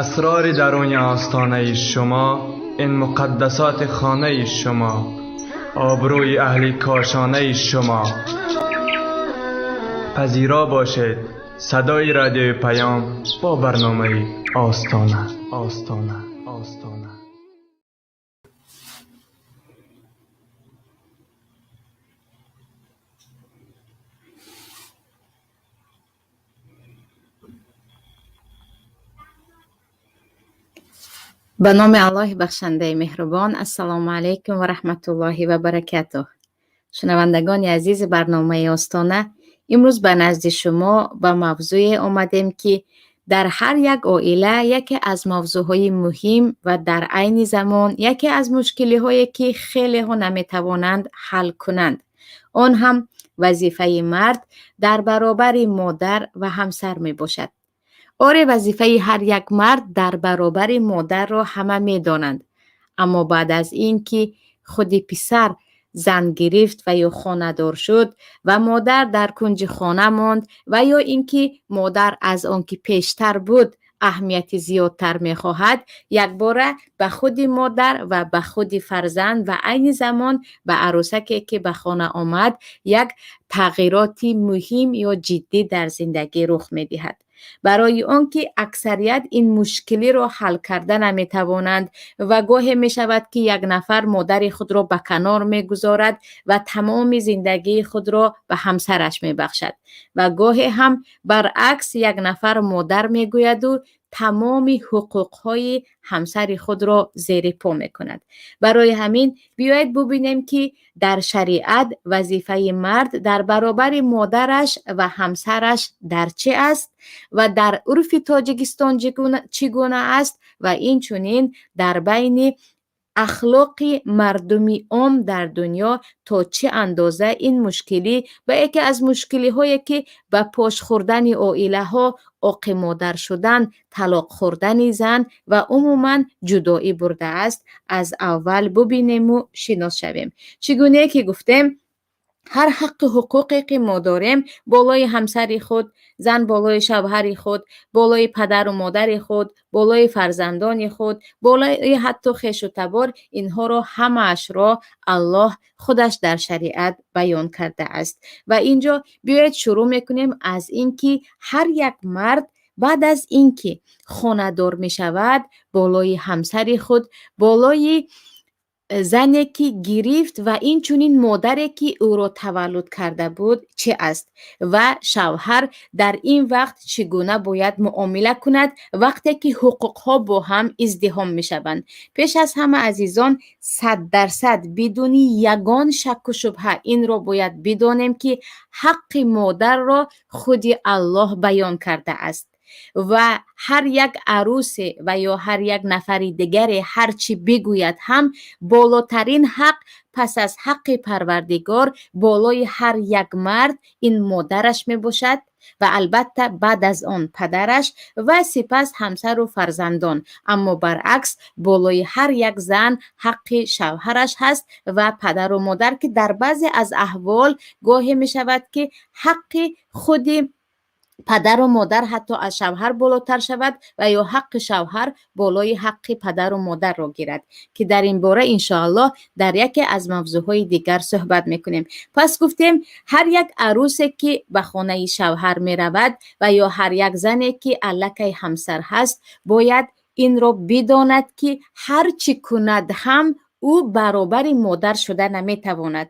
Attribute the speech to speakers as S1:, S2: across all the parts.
S1: Асрори даруни остонаи шумо, ин муқаддасоти хонаи шумо, обрӯи аҳли кошонаи шумо. Пазиро бошед садои радиои Паём бо барномаи Остона, Остона, Остона.
S2: Ба номи Аллоҳи бахшандаи меҳрубон. Ассалому алайкум ва раҳматуллоҳи ва баракатуҳ. Шунавандагони азизи барномаи Остона, имрӯз ба назди шумо ба мавзӯе омадем, ки дар ҳар як оила яке аз мавзӯъҳои муҳим ва дар айни замон яке аз мушкилиҳое, ки хелеҳо наметавонанд ҳал кунанд. Он ҳам вазифаи мард дар баробари модар ва ҳамсар мебошад. Оре, вазифаи ҳар як мард дар баробари модарро ҳама медонанд, аммо баъд аз ин ки худи писар зан гирифт ва ё хонадор шуд ва модар дар кунҷи хона монд, ва ё ин ки модар аз он ки пештар буд аҳамияти зиёдтар мехоҳад, якбора ба худи модар ва ба худи фарзанд ва айни замон ба арӯсаке, ки ба хона омад, як тағйироти муҳим ё ҷиддӣ дар зиндагӣ рух медиҳад. Барои он ки аксарият ин мушкилиро ҳал карда наметавонанд ва гоҳе мешавад, ки як нафар модари худро ба канор мегузорад ва тамоми зиндагии худро ба ҳамсараш мебахшад, ва гоҳе ҳам баръакс, як нафар модар мегӯяду тамоми ҳуқуқҳои ҳамсари худро зери по мекунад. Барои ҳамин биёед бубинем, ки дар шариат вазифаи мард дар баробари модараш ва ҳамсараш дар чӣ аст ва дар урфи Тоҷикистон чӣ гуна аст, ва инчунин дар байни ахлоқи мардуми ом дар дунё то чӣ андоза ин мушкилӣ ва яке аз мушкилиҳое, ки ба пош хӯрдани оилаҳо, оқи модар шудан, талоқ хӯрдани зан ва умуман ҷудоӣ бурдааст, аз аввал бубинему шинос шавем. Чӣ гунае ки гуфтем, ҳар ҳаққу ҳуқуқе, ки мо дорем болои ҳамсари худ, зан болои шавҳари худ, болои падару модари худ, болои фарзандони худ, болои ҳатто хешу табор, инҳоро ҳамаашро Аллоҳ худаш дар шариат баён кардааст. Ва инҷо биёед шурӯъ мекунем аз ин ки ҳар як мард баъд аз ин ки хонадор мешавад, болои ҳамсари худ, болои зане, ки гирифт, ва инчунин модаре, ки ӯро таваллуд карда буд, чӣ аст ва шавҳар дар ин вақт чӣ гуна бояд муомила кунад, вақте ки ҳуқуқҳо бо ҳам издиҳом мешаванд. Пеш аз ҳама, азизон, 100%, бидуни ягон шакку шубҳа инро бояд бидонем, ки ҳаққи модарро худи Аллоҳ баён кардааст ва ҳар як арӯсе ва ё ҳар як нафари дигаре ҳар чӣ бигӯяд ҳам, болотарин ҳақ пас аз ҳаққи Парвардигор болои ҳар як мард ин модараш мебошад ва албатта баъд аз он падараш ва сипас ҳамсару фарзандон. Аммо баръакс, болои ҳар як зан ҳаққи шавҳараш ҳаст ва падару модар, ки дар баъзе аз аҳвол гоҳе мешавад, ки ҳаққи худи падару модар ҳатто аз шавҳар болотар шавад ва ё ҳаққи шавҳар болои ҳаққи падару модарро гирад, ки дар ин бора иншоаллоҳ дар яке аз мавзӯъҳои дигар суҳбат мекунем. Пас гуфтем, ҳар як арӯсе, ки ба хонаи шавҳар меравад ва ё ҳар як зане, ки аллакай ҳамсар ҳаст, бояд инро бидонад, ки ҳар чӣ кунад ҳам, ӯ баробари модар шуда наметавонад.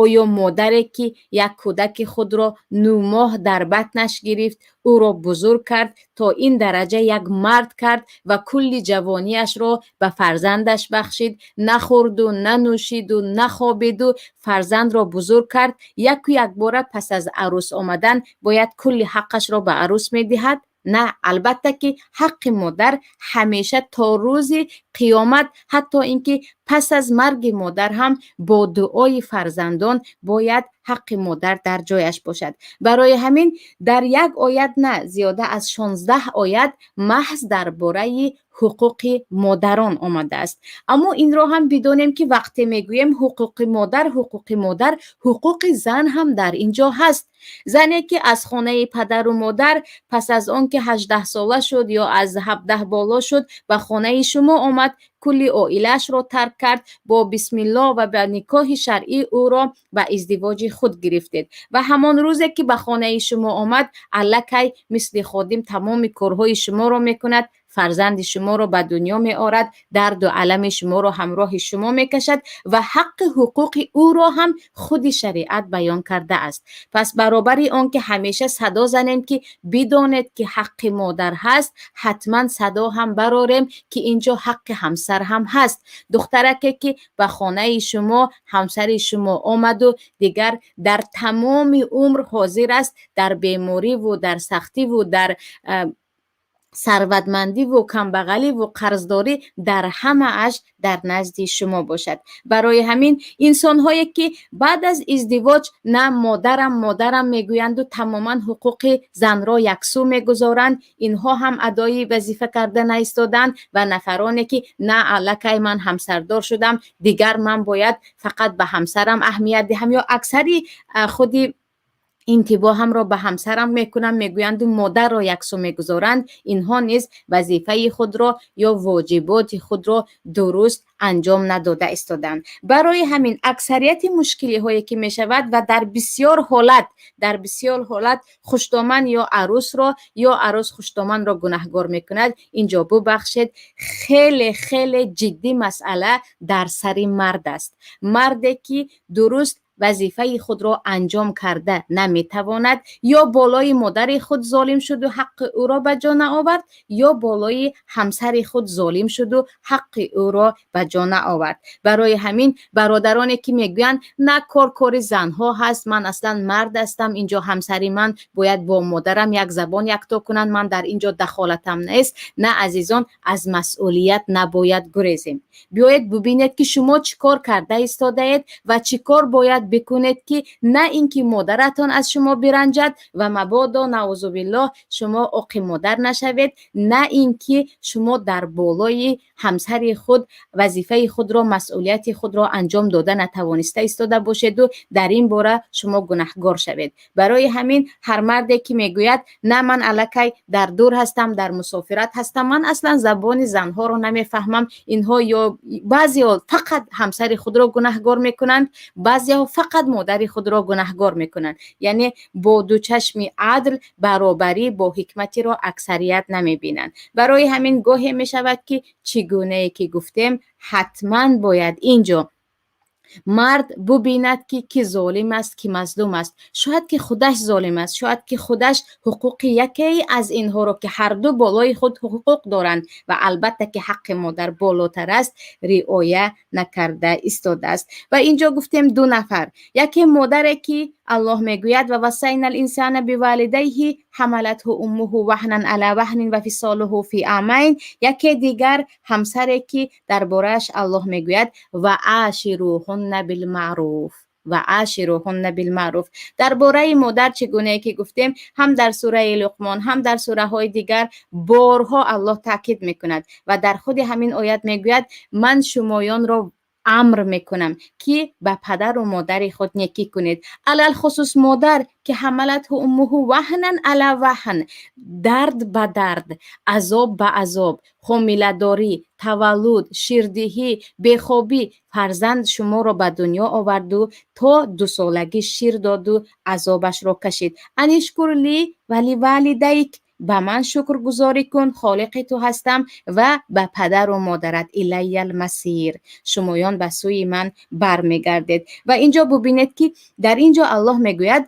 S2: Оё модаре, ки як кӯдаки худро 9 моҳ дар батнаш гирифт, ӯро бузург кард, то ин дараҷа як мард кард ва кулли ҷавониашро ба фарзандаш бахшид, нахӯрду нанӯшиду нахобиду фарзандро бузург кард, яку якбора пас аз арӯс омадан бояд кулли ҳаққашро ба арӯс медиҳад? На, албатта ки ҳаққи модар ҳамеша то рӯзи қиёмат, ҳатто ин ки пас аз марги модар ҳам бо дуои фарзандон бояд Ҳаққи модар дар ҷояш бошад. Барои ҳамин дар як оят на, зиёда аз 16 оят маҳз дар бораи ҳуқуқи модарон омадааст. Аммо инро ҳам бидонем, ки вақте мегӯем ҳуқуқи модар, ҳуқуқи модар, ҳуқуқи зан ҳам дар ин ҷо ҳаст. Зане ки аз хонаи падару модар пас аз он ки 18-сола шуд ё аз 17 боло шуд, ба хонаи шумо омад, кулли оилаашро тарк кард, бо бисмиллоҳ ва ба никоҳи шаръӣ ӯро ба издивоҷи худ гирифтед ва ҳамон рӯзе ки ба хонаи шумо омад, аллакай мисли ходим тамоми корҳои шуморо мекунад, фарзанди шуморо ба дунё меорад, дарду алами шуморо ҳамроҳи шумо мекашад ва ҳаққи ҳуқуқи ӯро ҳам худи шариат баён кардааст. Пас баробари он ки ҳамеша садо занем, ки бидонед, ки ҳаққи модар ҳаст, ҳатман садо ҳам барорем, ки инҷо ҳаққи ҳамсар ҳам ҳаст. Духтараке ки ба хонаи шумо ҳамсари шумо омаду дигар дар тамоми умр ҳозир аст, дар бемориву дар сахтиву дар сарватмандиву камбағаливу қарздорӣ, дар ҳамааш дар назди шумо бошад. Барои ҳамин инсонҳое ки баъд аз издивоҷ на модарам, модарам мегӯянду тамоман ҳуқуқи занро яксӯ мегузоранд, инҳо ҳам адои вазифа карда наистоданд ва нафароне ки на, аллакай ман ҳамсардор шудам, дигар ман бояд фақат ба ҳамсарам аҳамият диҳам ё аксари худи интибоҳамро ба ҳамсарам мекунам мегӯянду модарро яксӯ мегузоранд, инҳо низ вазифаи худро ё воҷиботи худро дуруст анҷом надода истоданд. Барои ҳамин аксарияти мушкилиҳое ки мешавад ва дар бисёр ҳолат хуштоман ё арӯсро ё арӯс хуштоманро гунаҳгор мекунад, инҷо, бубахшед, хеле хеле ҷиддӣ масъала дар сари мард аст. Марде ки дуруст вазифаи худро анҷом карда наметавонад, ё болои модари худ золим шуду ҳаққи ӯро ба ҷо наовард, ё болои ҳамсари худ золим шуду ҳаққи ӯро ба ҷо наовард. Барои ҳамин бародароне ки мегӯянд, на, кор кори занҳо ҳаст, ман аслан мард ҳастам, инҷо ҳамсари ман бояд бо модарам як забон якто кунанд, ман дар ин ҷо дахолатам нест, на, азизон, аз масъулият набояд гурезем. Биёед бубинед, ки шумо чӣ кор карда истодаед ва чӣ кор бояд бикунед, ки на ин ки модаратон аз шумо биранҷад ва мабодо, наузубиллоҳ, шумо оқи модар нашавед, на ин ки шумо дар болои ҳамсари худ вазифаи худро, масъулияти худро анҷом дода натавониста истода бошеду дар ин бора шумо гунаҳгор шавед. Барои ҳамин ҳар марде ки мегӯяд, на, ман аллакай дар дур ҳастам, дар мусофират ҳастам, ман аслан забони занҳоро намефаҳмам, инҳо ё баъзеҳо фақат ҳамсари худро гунаҳгор мекунанд, баъзеҳо фақат модари худро гунаҳгор мекунанд, яъне бо дучашми адл, баробарӣ, бо ҳикматиро аксарият намебинанд. Барои ҳамин гоҳе мешавад, ки чӣ гунае ки гуфтем, ҳатман бояд инҷо мард бубинад, ки кӣ золим аст, кӣ мазлум аст. Шояд ки худаш золим аст, шояд ки худаш ҳуқуқи якее аз инҳоро, ки ҳарду болои худ ҳуқуқ доранд ва албатта ки ҳаққи модар болотар аст, риоя накарда истодааст. Ва инҷо гуфтем ду нафар: яке модаре ки Аллоҳ мегӯяд: ووصينا الإنسان بوالديه حملته أمه وهنا على وهن وفصاله في عامين. Яке дигар ҳамсаре ки дар борааш Аллоҳ мегӯяд: وعاشروهن بالمعروف، وعاشروهن بالمعروف. Дар бораи модар, чӣ гунае ки гуфтем, ҳам дар сураи Луқмон, ҳам дар сураҳои дигар борҳо Аллоҳ таъкид мекунад ва дар худи ҳамин оят мегӯяд: ман шумоёнро амр мекунам, ки ба падару модари худ некӣ кунед, алалхусус модар, ки حملته أمه وهنا على وهن, дард ба дард, азоб ба азоб, ҳомиладорӣ, таваллуд, ширдиҳӣ, бехобӣ, фарзанд шуморо ба дунё оварду то 2-солагӣ шир доду азобашро кашид. أن اشكر لي ولوالديك, ба ман шукргузорӣ кун, холиқи ту ҳастам, ва ба падару модарат. إلي المصير, шумоён ба сӯи ман бармегардед. Ва инҷо бубинед, ки дар ин ҷо Аллоҳ мегӯяд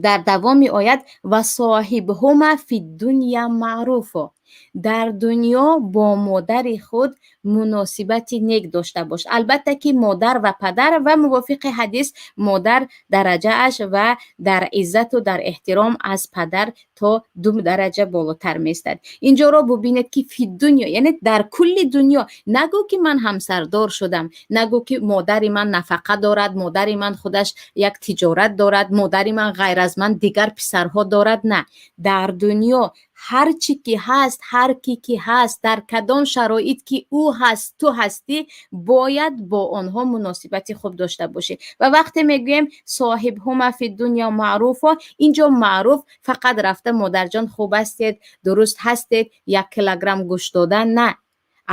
S2: дар давоми оят: وصاحبهما في الدنيا معروفا. Дар дунё бо модари худ муносибати нек дошта бош. Албатта, ки модар ва падар ва мувофиқи ҳадис модар дараҷааш ва дар иззату дар эҳтиром аз падар то 2 дараҷа болотар меистад. Инҷоро бубинед, ки في الدنيا, яъне дар кулли дунё. Нагӯ, ки ман ҳамсардор шудам, нагӯ, ки модари ман нафақа дорад, модари ман худаш як тиҷорат дорад, модари ман ғайр аз ман дигар писарҳо дорад. На, дар дунё ҳар чӣ ки ҳаст, ҳар кӣ ки ҳаст, дар кадом шароит ки ӯ ҳаст, ту ҳастӣ, бояд бо онҳо муносибати хуб дошта бошӣ. Ва вақте мегӯем صاحبهما في الدنيا معروفا, инҷо маъруф фақат рафта «Модарҷон, хуб ҳастед, дуруст ҳастед», 1 килограмм гӯшт додан на.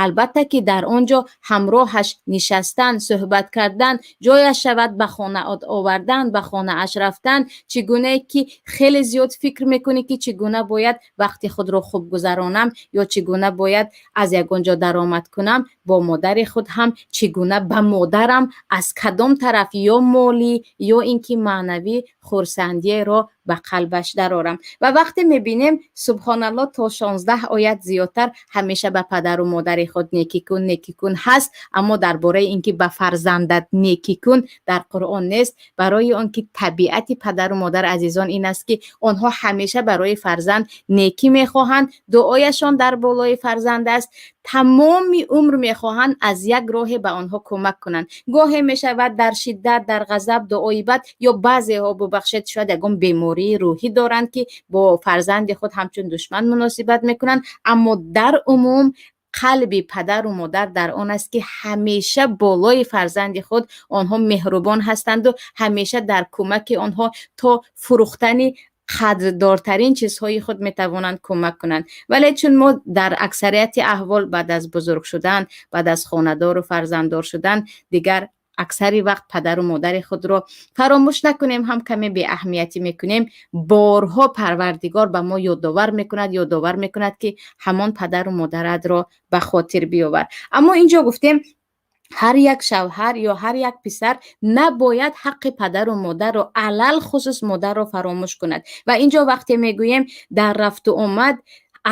S2: Албатта, ки дар он ҷо ҳамроҳаш нишастан, суҳбат кардан, ҷояш шавад, ба хона овардан, ба хонааш рафтан, чӣ гунае ки хеле зиёд фикр мекунӣ, ки чӣ гуна бояд вақти худро хуб гузаронам ё чӣ гуна бояд аз ягон ҷо даромад кунам, бо модари худ ҳам чӣ гуна ба модарам аз кадом тараф, ё молӣ, ё ин ки маънавӣ, хурсандиеро ба қалбаш дарорам. Ва вақте мебинем, субҳоналло, то 16 оят зиёдтар ҳамеша ба падару модари худ некӣ кун, некӣ кун ҳаст, аммо дар бораи ин ки ба фарзандат некӣ кун дар Қуръон нест. Барои он ки табиати падару модар, азизон, ин аст, ки онҳо ҳамеша барои фарзанд некӣ мехоҳанд, дуояшон дар болои фарзанд аст, тамоми умр мехоҳанд аз як роҳе ба онҳо кӯмак кунанд. Гоҳе мешавад, дар шиддат, дар ғазаб, дуои бад, ё баъзеҳо, бубахшед, шояд ягон бемории рӯҳӣ доранд, ки бо фарзанди худ ҳамчун душман муносибат мекунанд. Аммо дар умум қалби падару модар дар он аст, ки ҳамеша болои фарзанди худ онҳо меҳрубон ҳастанду ҳамеша дар кӯмаки онҳо то фурӯхтани қадрдортарин чизҳои худ метавонанд кӯмак кунанд. Вале чун мо дар аксарияти аҳвол баъд аз бузург шудан, баъд аз хонадору фарзанддор шудан, дигар аксари вақт падару модари худро фаромӯш накунем, ҳам каме беаҳамиятӣ мекунем. Борҳо Парвардигор ба мо ёдовар мекунад, ёдовар мекунад, ки ҳамон падару модаратро ба хотир биёвар. Аммо инҷо гуфтем, ҳар як шавҳар ё ҳар як писар набояд ҳаққи падару модарро, алалхусус модарро, фаромӯш кунад. Ва инҷо вақте мегӯем дар рафту омад,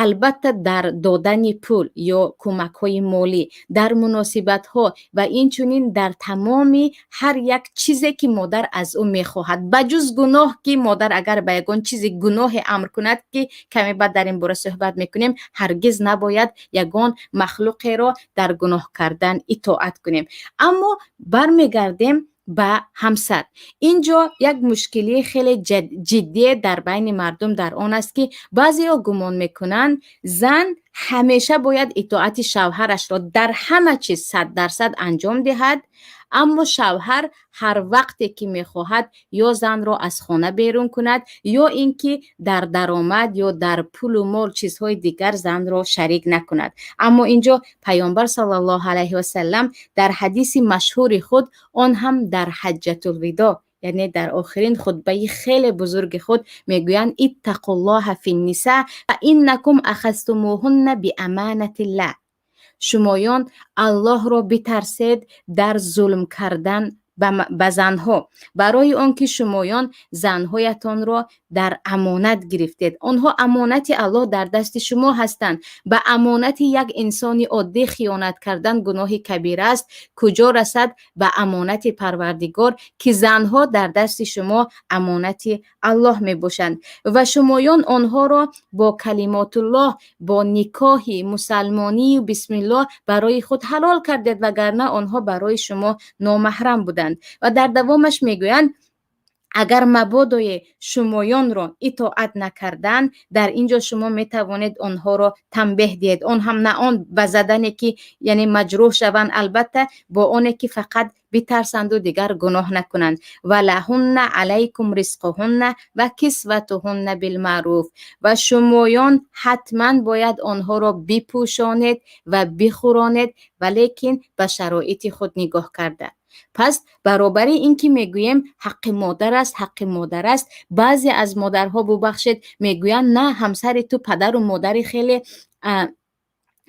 S2: албатта, дар додани пул ё кӯмакҳои молӣ, дар муносибатҳо ва инчунин дар тамоми ҳар як чизе, ки модар аз ӯ мехоҳад, ба ҷуз гуноҳ, ки модар агар ба ягон чизи гуноҳе амр кунад, ки каме баъд дар ин бора суҳбат мекунем, ҳаргиз набояд ягон махлуқеро дар гуноҳ кардан итоат кунем. Аммо бармегардем ба ҳамсар. Инҷо як мушкилии хеле ҷиддие дар байни мардум дар он аст, ки баъзеҳо гумон мекунанд, зан ҳамеша бояд итоати шавҳарашро дар ҳама чиз 100% анҷом диҳад, аммо шавҳар ҳар вақте ки мехоҳад, ё занро аз хона берун кунад, ё ин ки дар даромад ё дар пулу мол, чизҳои дигар занро шарик накунад. Аммо инҷо Паёмбар саллаллоҳу алайҳи васалам дар ҳадиси машҳури худ, он ҳам дар Ҳаҷҷатулвидо, яъне дар охирин хутбаи хеле бузурги худ, мегӯянд: اتقوا الله في النساء فإنكم أخذتموهن بأمانة الله. Шумоён Аллоҳро битарсед дар зулм кардан ба занҳо, барои он ки шумоён занҳоятонро дар амонат гирифтед. Онҳо амонати Аллоҳ дар дасти шумо ҳастанд. Ба амонати як инсони оддӣ хиёнат кардан гуноҳи кабира аст, куҷо расад ба амонати Парвардигор, ки занҳо дар дасти шумо амонати Аллоҳ мебошанд. Ва шумоён онҳоро бо калимотуллоҳ, бо никоҳи мусалмонию бисмиллоҳ барои худ ҳалол кардед, вагарна онҳо барои шумо номаҳрам буданд. Ва дар давомаш мегӯянд: агар мабодое шумоёнро итоат накардан, дар ин ҷо шумо метавонед онҳоро танбеҳ диҳед, он ҳам на он ба задане, ки яъне маҷрӯҳ шаванд, албатта, бо оне ки фақат битарсанду дигар гуноҳ накунанд. ولهن عليكم رزقهن وكسوتهن بالمعروف. Ва шумоён ҳатман бояд онҳоро бипӯшонед ва бихӯронед, валекин ба шароити худ нигоҳ карда. Пас баробари ин ки мегӯем ҳаққи модар аст, ҳаққи модар аст, баъзе аз модарҳо, бубахшед, мегӯянд: на, ҳамсари ту падару модари хеле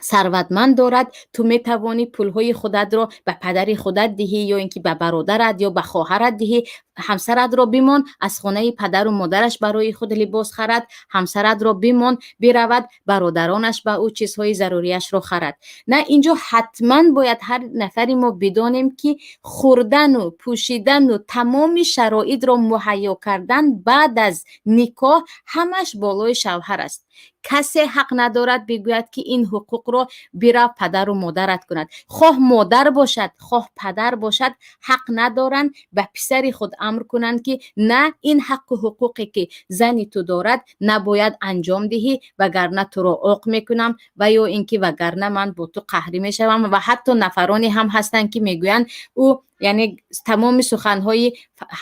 S2: Сарватманд дорад, ту метавонӣ пулҳои худатро ба падари худат диҳӣ ё ин ки ба бародарат ё ба хоҳарат диҳӣ. Ҳамсаратро бимон, аз хонаи падару модараш барои худ либос харад. Ҳамсаратро бимон, биравад, бародаронаш ба ӯ чизҳои заруриашро харад. На, инҷо ҳатман бояд ҳар нафари мо бидонем, ки хӯрдану пӯшидану тамоми шароитро муҳайё кардан баъд аз никоҳ ҳамаш болои шавҳар аст. Касе ҳақ надорад бигӯяд, ки ин ҳуқуқро бирав, падару модарат кунад. Хоҳ модар бошад, хоҳ падар бошад, ҳақ надоранд ба писари худ амр кунанд, ки на, ин ҳаққу ҳуқуқе ки зани ту дорад, набояд анҷом диҳӣ, вагарна туро оқ мекунам ва ё ин ки вагарна ман бо ту қаҳрӣ мешавам. Ва ҳатто нафароне ҳам ҳастанд, ки мегӯянд, ӯ яъне тамоми суханҳои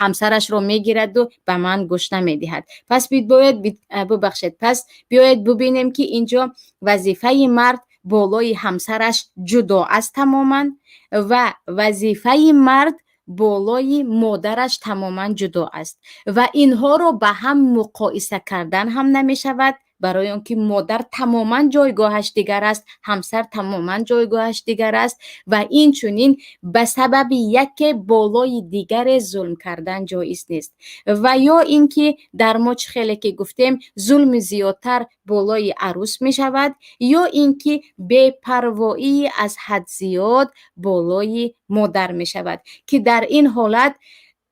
S2: ҳамсарашро мегираду ба ман гӯш намедиҳад. Пас бояд, бубахшед, пас биёед бубинем, ки инҷо вазифаи мард болои ҳамсараш ҷудо аст тамоман ва вазифаи мард болои модараш тамоман ҷудо аст ва инҳоро ба ҳам муқоиса кардан ҳам намешавад, барои он ки модар тамоман ҷойгоҳаш дигар аст, ҳамсар тамоман ҷойгоҳаш дигар аст. Ва инчунин ба сабаби яке болои дигаре зулм кардан ҷоиз нест. Ва ё ин ки дар мо, чӣ хеле ки гуфтем, зулми зиёдтар болои арӯс мешавад ё ин ки бепарвоии аз ҳад зиёд болои модар мешавад, ки дар ин ҳолат,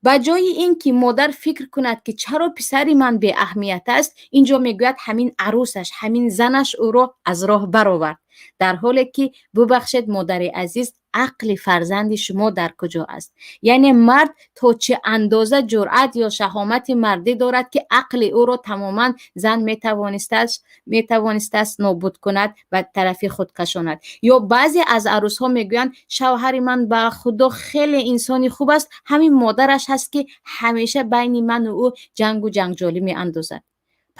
S2: ба ҷои ин ки модар фикр кунад, ки чаро писари ман беаҳамият аст, инҷо мегӯяд, ҳамин арӯсаш, ҳамин занаш ӯро аз роҳ баровард. Дар ҳоле ки, бубахшед, модари азиз, ақли фарзанди шумо дар куҷо аст? Яъне мард то чӣ андоза ҷуръат ё шаҳомати мардӣ дорад, ки ақли ӯро тамоман зан метавонистааст нобуд кунад ва тарафи худ кашонад? Ё баъзе аз арӯсҳо мегӯянд: «Шавҳари ман, ба Худо, хеле инсони хуб аст, ҳамин модараш ҳаст, ки ҳамеша байни ману ӯ ҷангу ҷанҷолӣ меандозад».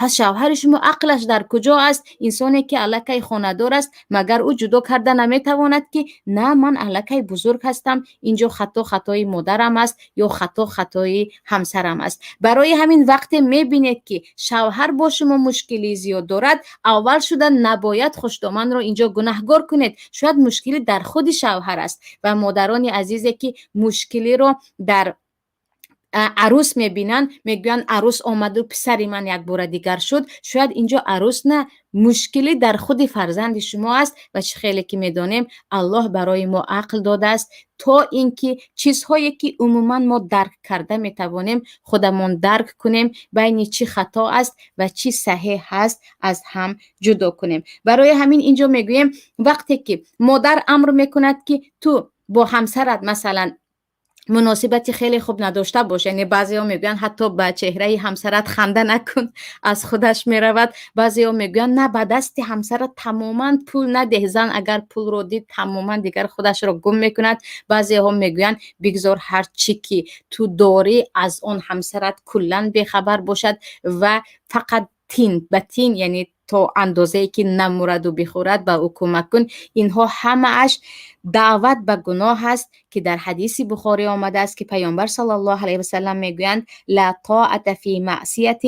S2: Пас шавҳари шумо ақлаш дар куҷо аст? Инсоне ки аллакай хонадор аст, магар ӯ ҷудо карда наметавонад, ки на, ман аллакай бузург ҳастам, инҷо хато хатои модарам аст ё хато хатои ҳамсарам аст? Барои ҳамин вақте мебинед, ки шавҳар бо шумо мушкилии зиёд дорад, аввал шуда набояд хушдоманро инҷо гунаҳгор кунед. Шояд мушкилӣ дар худи шавҳар аст. Ва модарони азизе, ки мушкилиро дар арӯс мебинанд, мегӯянд: «Арӯс омаду писари ман якбора дигар шуд». Шояд инҷо арӯс на, мушкилӣ дар худи фарзанди шумо аст. Ва чӣ хеле ки медонем, Аллоҳ барои мо ақл додааст, то ин ки чизҳое ки умуман мо дарк карда метавонем, худамон дарк кунем, байни чӣ хато аст ва чӣ саҳеҳ ҳаст, аз ҳам ҷудо кунем. Барои ҳамин инҷо мегӯем, вақте ки модар амр мекунад, ки ту бо ҳамсарат, масалан, муносибати хеле хуб надошта бош, яъне баъзеҳо мегӯянд, ҳатто ба чеҳраи ҳамсарат ханда накун, аз худаш меравад. Баъзеҳо мегӯянд, на, ба дасти ҳамсарат тамоман пул надеҳ, зан агар пулро дид, тамоман дигар худашро гум мекунад. Баъзеҳо мегӯянд, бигзор ҳар чӣ ки ту дорӣ, аз он ҳамсарат куллан бехабар бошад ва фақат тин ба тин, яъне то андозае ки намураду бихӯрад, ба ӯ кӯмак кун. Инҳо ҳамааш даъват ба гуноҳ аст, ки дар ҳадиси Бухорӣ омадааст, ки Паёмбар саллаллоҳу алайҳи васалам мегӯянд: «لا طاعة في معصية،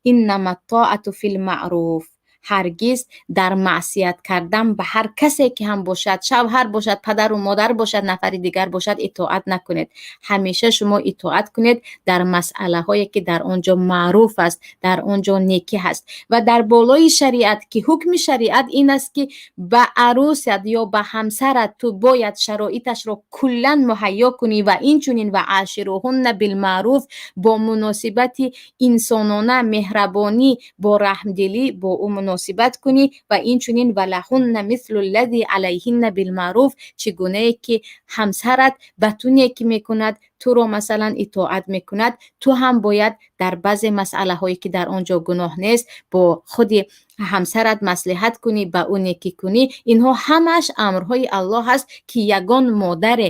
S2: إنما الطاعة في المعروف». Ҳаргиз дар маъсият кардан ба ҳар касе ки ҳам бошад, шавҳар бошад, падару модар бошад, нафари дигар бошад, итоат накунед. Ҳамеша шумо итоат кунед дар масъалаҳое, ки дар он ҷо маъруф аст, дар он ҷо некӣ ҳаст ва дар болои шариат, ки ҳукми шариат ин аст, ки ба арӯсат ё ба ҳамсарат ту бояд шароиташро куллан муҳайё кунӣ. Ва инчунин وعاشروهن بالمعروف, бо муносибати инсонона, меҳрабонӣ, бо раҳмдилӣ бо ӯ муносибат кунӣ. Ва инчунин ولهن مثل الذي عليهن بالمعروف, чӣ гунае ки ҳамсарат ба ту некӣ мекунад, туро, масалан, итоат мекунад, ту ҳам бояд дар баъзе масъалаҳое, ки дар он ҷо гуноҳ нест, бо худи ҳамсарат маслиҳат кунӣ, ба ӯ некӣ кунӣ. Инҳо ҳамааш амрҳои Аллоҳ аст, ки ягон модаре,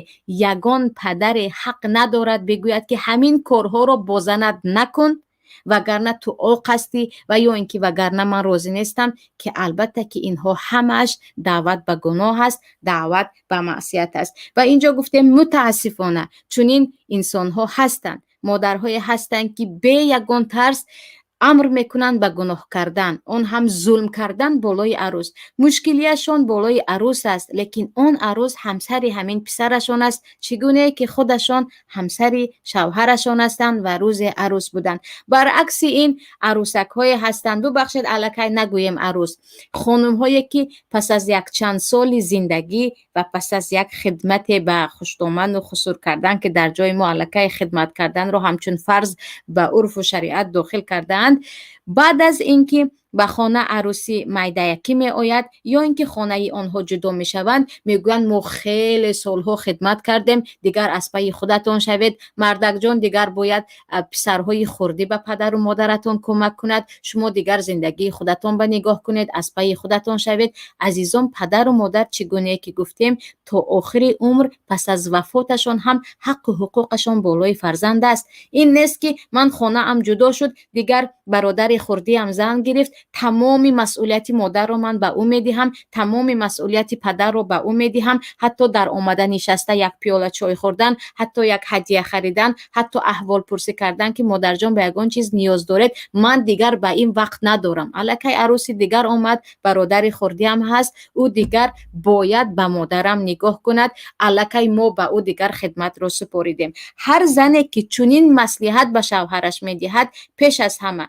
S2: ягон падаре ҳақ надорад бигӯяд, ки ҳамин корҳоро бо занат накун, вагарна ту оқ ҳастӣ ва ё ин ки вагарна ман розӣ нестам, ки албатта ки инҳо ҳамааш даъват ба гуноҳ аст, даъват ба маъсият аст. Ва инҷо гуфтем, мутаассифона, чунин инсонҳо ҳастанд, модарҳое ҳастанд, ки бе ягон тарс Амр мекунанд ба гуноҳ кардан, он ҳам зулм кардан болои арӯс. Мушкилияшон болои арӯс аст, лекин он арӯс ҳамсари ҳамин писарашон аст, чӣ гунае ки худашон ҳамсари шавҳарашон ҳастанд ва рӯзе арӯс буданд. Баръакси ин, арӯсакҳое ҳастанд, бубахшед, аллакай нагӯем арӯс, хонумҳое ки пас аз якчанд соли зиндагӣ ва пас аз як хидмате ба хуштоману хусур кардан, ки дар ҷои мо аллакай хидмат карданро ҳамчун фарз ба урфу шариат дохил кардаанд, баъд аз ин ки ба хона арӯси майдаякӣ меояд ё ин ки хонаи онҳо ҷудо мешаванд, мегӯянд: «Мо хеле солҳо хидмат кардем, дигар аз пайи худатон шавед. Мардакҷон, дигар бояд писарҳои хурдӣ ба падару модаратон кӯмак кунад. Шумо дигар зиндагии худатон ба нигоҳ кунед, аз пайи худатон шавед». Азизон, падару модар, чӣ гунае ки гуфтем, то охири умр, пас аз вафоташон ҳам ҳаққу ҳуқуқашон болои фарзанд аст. Ин нест, ки ман хонаам ҷудо шуд, дигар бародари хурдиам зан гирифт, тамоми масъулияти модарро ман ба ӯ медиҳам, тамоми масъулияти падарро ба ӯ медиҳам, ҳатто дар омада нишаста як пиёла чой хӯрдан, ҳатто як ҳадия харидан, ҳатто аҳволпурсӣ кардан, ки модарҷон, ба ягон чиз ниёз доред, ман дигар ба ин вақт надорам. Аллакай арӯси дигар омад, бародари хурдиам ҳаст, ӯ дигар бояд ба модарам нигоҳ кунад, аллакай мо ба ӯ дигар хидматро супоридем. Ҳар зане ки чунин маслиҳат ба шавҳараш медиҳад, пеш аз ҳама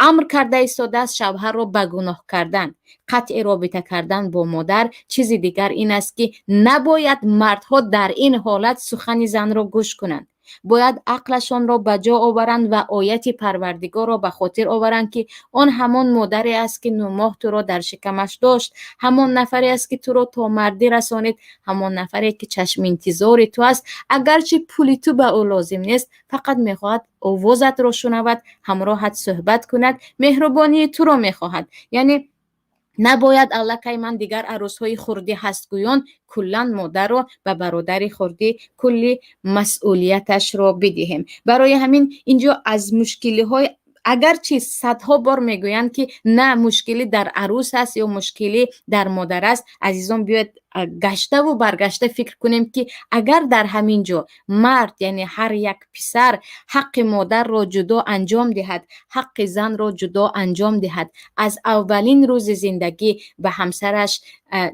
S2: амр карда истодааст шавҳарро ба гуноҳ кардан, қатъи робита кардан бо модар. Чизи дигар ин аст, ки набояд мардҳо дар ин ҳолат сухани занро гӯш кунанд. Бояд ақлашонро ба ҷо оваранд ва ояти Парвардигорро ба хотир оваранд, ки он ҳамон модаре аст, ки 9 моҳ туро дар шикамаш дошт, ҳамон нафаре аст, ки туро то мардӣ расонид, ҳамон нафаре ки чашминтизори ту аст. Агарчи пули ту ба ӯ лозим нест, фақат мехоҳад овозатро шунавад, ҳамроҳат суҳбат кунад, меҳрубонии туро мехоҳад. Яъне набояд аллакай ман дигар арӯсҳои хурдӣ ҳастгӯён куллан модарро ба бародари хурдӣ кулли масъулияташро бидиҳем. Барои ҳамин инҷо аз мушкилиҳои, агарчи садҳо бор мегӯянд, ки на, мушкилӣ дар арӯс аст ё мушкилӣ дар модар аст, азизон, биёед гаштаву баргашта фикр кунем, ки агар дар ҳамин ҷо мард, яъне ҳар як писар, ҳаққи модарро ҷудо анҷом диҳад, ҳаққи занро ҷудо анҷом диҳад, аз аввалин рӯзи зиндагӣ ба ҳамсараш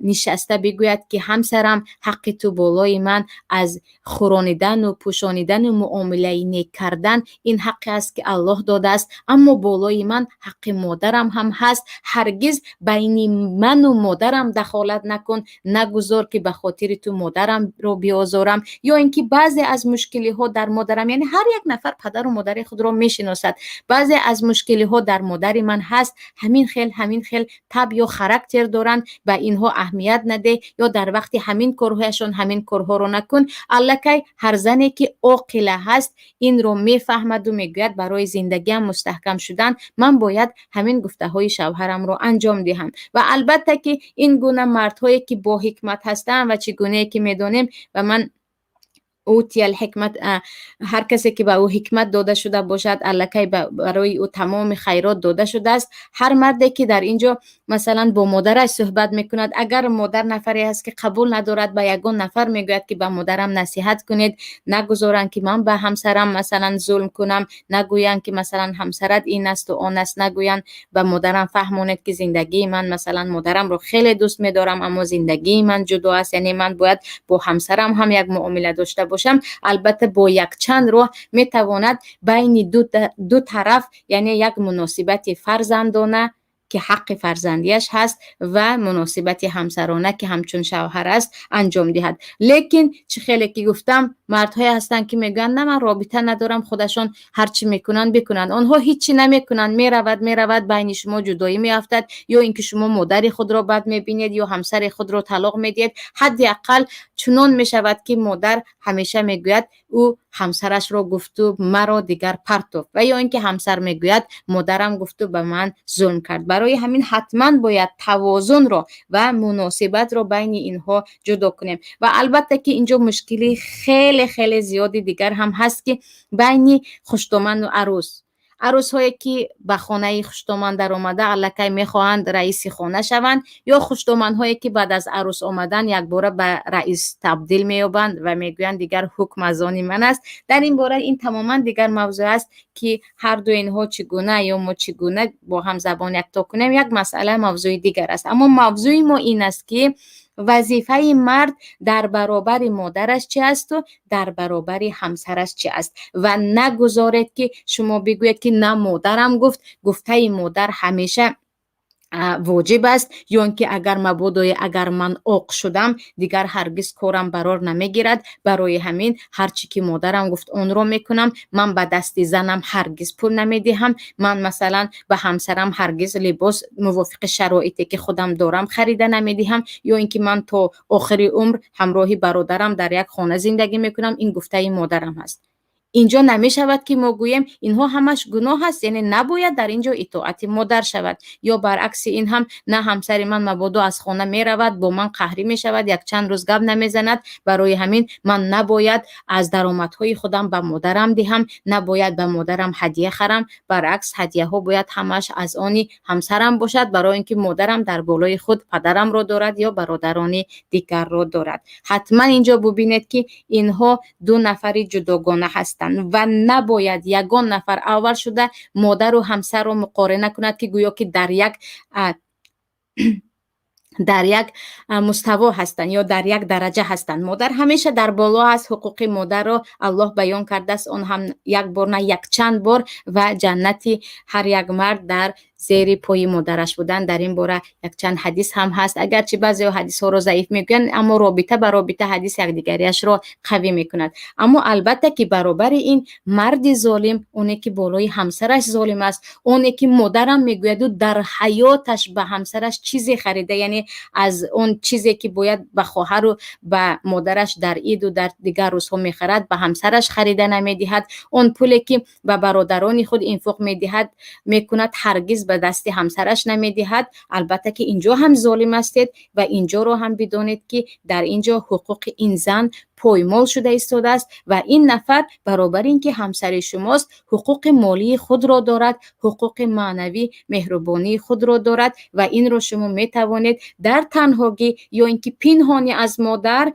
S2: нишаста бигӯяд, ки ҳамсарам, ҳаққи ту болои ман аз хӯронидану пӯшонидану муомилаи нек кардан, ин ҳаққе аст, ки Аллоҳ додааст, аммо болои ман ҳаққи модарам ҳам ҳаст. Ҳаргиз байни ману модарам дахолат накун, нагузор, ки ба хотири ту модарамро биозорам. Ё ин ки баъзе аз мушкилиҳо дар модарам, яъне ҳар як нафар падару модари худро мешиносад, баъзе аз мушкилиҳо дар модари ман ҳаст, ҳамин хел, ҳамин хел таб ё характер доранд, ба инҳо аҳамият надеҳ ё дар вақти ҳамин корҳояшон ҳамин корҳоро накун. Аллакай ҳар зане ки оқила ҳаст, инро мефаҳмаду мегӯяд: «Барои зиндагиам мустаҳкам шудан ман бояд ҳамин гуфтаҳои шавҳарамро анҷом диҳам». Ва албатта ки ин гуна мардҳое ки бо ҳикмат ҳастанд ва чӣ гунае ки медонем, ва ман утиял ҳикмат, ҳар касе ки ба ӯ ҳикмат дода шуда бошад, аллакай барои ӯ тамоми хайрот дода шудааст. Ҳар марде ки дар ин ҷо, масалан, бо модараш суҳбат мекунад, агар модар нафаре ҳаст, ки қабул надорад, ба ягон нафар мегӯяд, ки ба модарам насиҳат кунед, нагузоранд, ки ман ба ҳамсарам, масалан, зулм кунам, нагӯянд, ки, масалан, ҳамсарат ин асту он аст, нагӯянд. Ба модарам фаҳмонед, ки зиндагии ман, масалан, модарамро хеле дӯст медорам, аммо зиндагии ман ҷудо аст, яъне ман бояд бо ҳамсарам ҳам як муомила дошта бошам. Албатта, бо якчанд роҳ метавонад байни ду тараф, яъне як муносибати фарзандона, ки ҳаққи фарзандиаш ҳаст, ва муносибати ҳамсарона, ки ҳамчун шавҳар аст, анҷом диҳад. Лекин чӣ хеле ки гуфтам, мардҳое ҳастанд, ки мегӯянд: «На, ман робита надорам, худашон ҳар чӣ мекунанд, бикунанд». Онҳо ҳеҷ чӣ намекунанд. Меравад, меравад, байни шумо ҷудоӣ меафтад, ё ин ки шумо модари худро бад мебинед, ё ҳамсари худро талоқ медиҳед. Ҳадди ақал чунон мешавад, ки модар ҳамеша мегӯяд: «Ӯ ҳамсарашро гуфту маро дигар партофт», ва ё ин ки ҳамсар мегӯяд: «Модарам гуфту ба ман зулм кард». Барои ҳамин ҳатман бояд тавозунро ва муносибатро байни инҳо ҷудо кунем. Ва албатта ки инҷо мушкили хеле хеле зиёди дигар ҳам ҳаст, ки байни хуштоману арӯс. Арӯсҳое, ки ба хонаи хуштоман даромада, аллакай мехоҳанд раиси хона шаванд, ё хуштоманҳое, ки баъд аз арӯс омадан якбора ба раис табдил меёбанд ва мегӯянд, дигар ҳукм аз они ман аст. Дар ин бора ин тамоман дигар мавзӯъ аст, ки ҳарду инҳо чӣ гуна ё мо чӣ гуна бо ҳам забон якто кунем, як масъала, мавзӯи дигар аст. Аммо мавзӯи мо ин аст, ки вазифаи мард дар баробари модараш чи асту дар баробари ҳамсараш чи аст. Ва нагузоред, ки шумо бигӯед, ки на, модарам гуфт, гуфтаи модар ҳамеша воҷиб аст, ё ин ки агар мабодое агар ман оқ шудам, дигар ҳаргиз корам барор намегирад, барои ҳамин ҳар чӣ ки модарам гуфт, онро мекунам, ман ба дасти занам ҳаргиз пул намедиҳам, ман, масалан, ба ҳамсарам ҳаргиз либос мувофиқи шароите, ки худам дорам, харида намедиҳам, ё ин ки ман то охири умр ҳамроҳи бародарам дар як хона зиндагӣ мекунам, ин гуфтаи модарам аст. Инҷо намешавад, ки мо гӯем, инҳо ҳамаш гуноҳ аст, яъне набояд дар ин ҷо итоати модар шавад. Ё баръакси ин ҳам, на, ҳамсари ман мабодо аз хона меравад, бо ман қаҳрӣ мешавад, якчанд рӯз гап намезанад, барои ҳамин ман набояд аз даромадҳои худам ба модарам диҳам, набояд ба модарам ҳадия харам, баръакс, ҳадияҳо бояд ҳамаш аз они ҳамсарам бошад, барои ин ки модарам дар болои худ падарамро дорад ё бародарони дигарро дорад. Ҳатман инҷо бубинед, ки инҳо ду нафари ҷудогона ҳастанд ва набояд ягон нафар аввал шуда модару ҳамсарро муқорина кунад, ки гӯё ки дар як муставо ҳастанд ё дар як дараҷа ҳастанд. Модар ҳамеша дар боло аст. Ҳуқуқи модарро Аллоҳ баён кардааст, он ҳам як бор на, якчанд бор, ва ҷаннати ҳар як мард дар зери пои модараш будан. Дар ин бора якчанд ҳадис ҳам ҳаст. Агарчи баъзеҳо ҳадисҳоро заиф мегӯянд, аммо робита ба робита ҳадис якдигариашро қавӣ мекунад. Аммо албатта, ки баробари ин марди золим, оне ки болои ҳамсараш золим аст, оне ки модарам мегӯяду дар ҳаёташ ба ҳамсараш чизе харида, яъне аз он чизе, ки бояд ба хоҳару ба модараш дар иду дар дигар рӯзҳо мехарад, ба ҳамсараш харида намедиҳад, он пуле, ки ба бародарони худ инфоқ медиҳад, мекунад, ҳаргиз ба дасти ҳамсараш намедиҳад, албатта, ки инҷо ҳам золим ҳастед. Ва инҷоро ҳам бидонед, ки дар ин ҷо ҳуқуқи ин зан поймол шуда истодааст ва ин нафар баробари ин ки ҳамсари шумост, ҳуқуқи молии худро дорад, ҳуқуқи маънавӣ, меҳрубонии худро дорад. Ва инро шумо метавонед дар танҳогӣ ё ин ки пинҳонӣ аз модар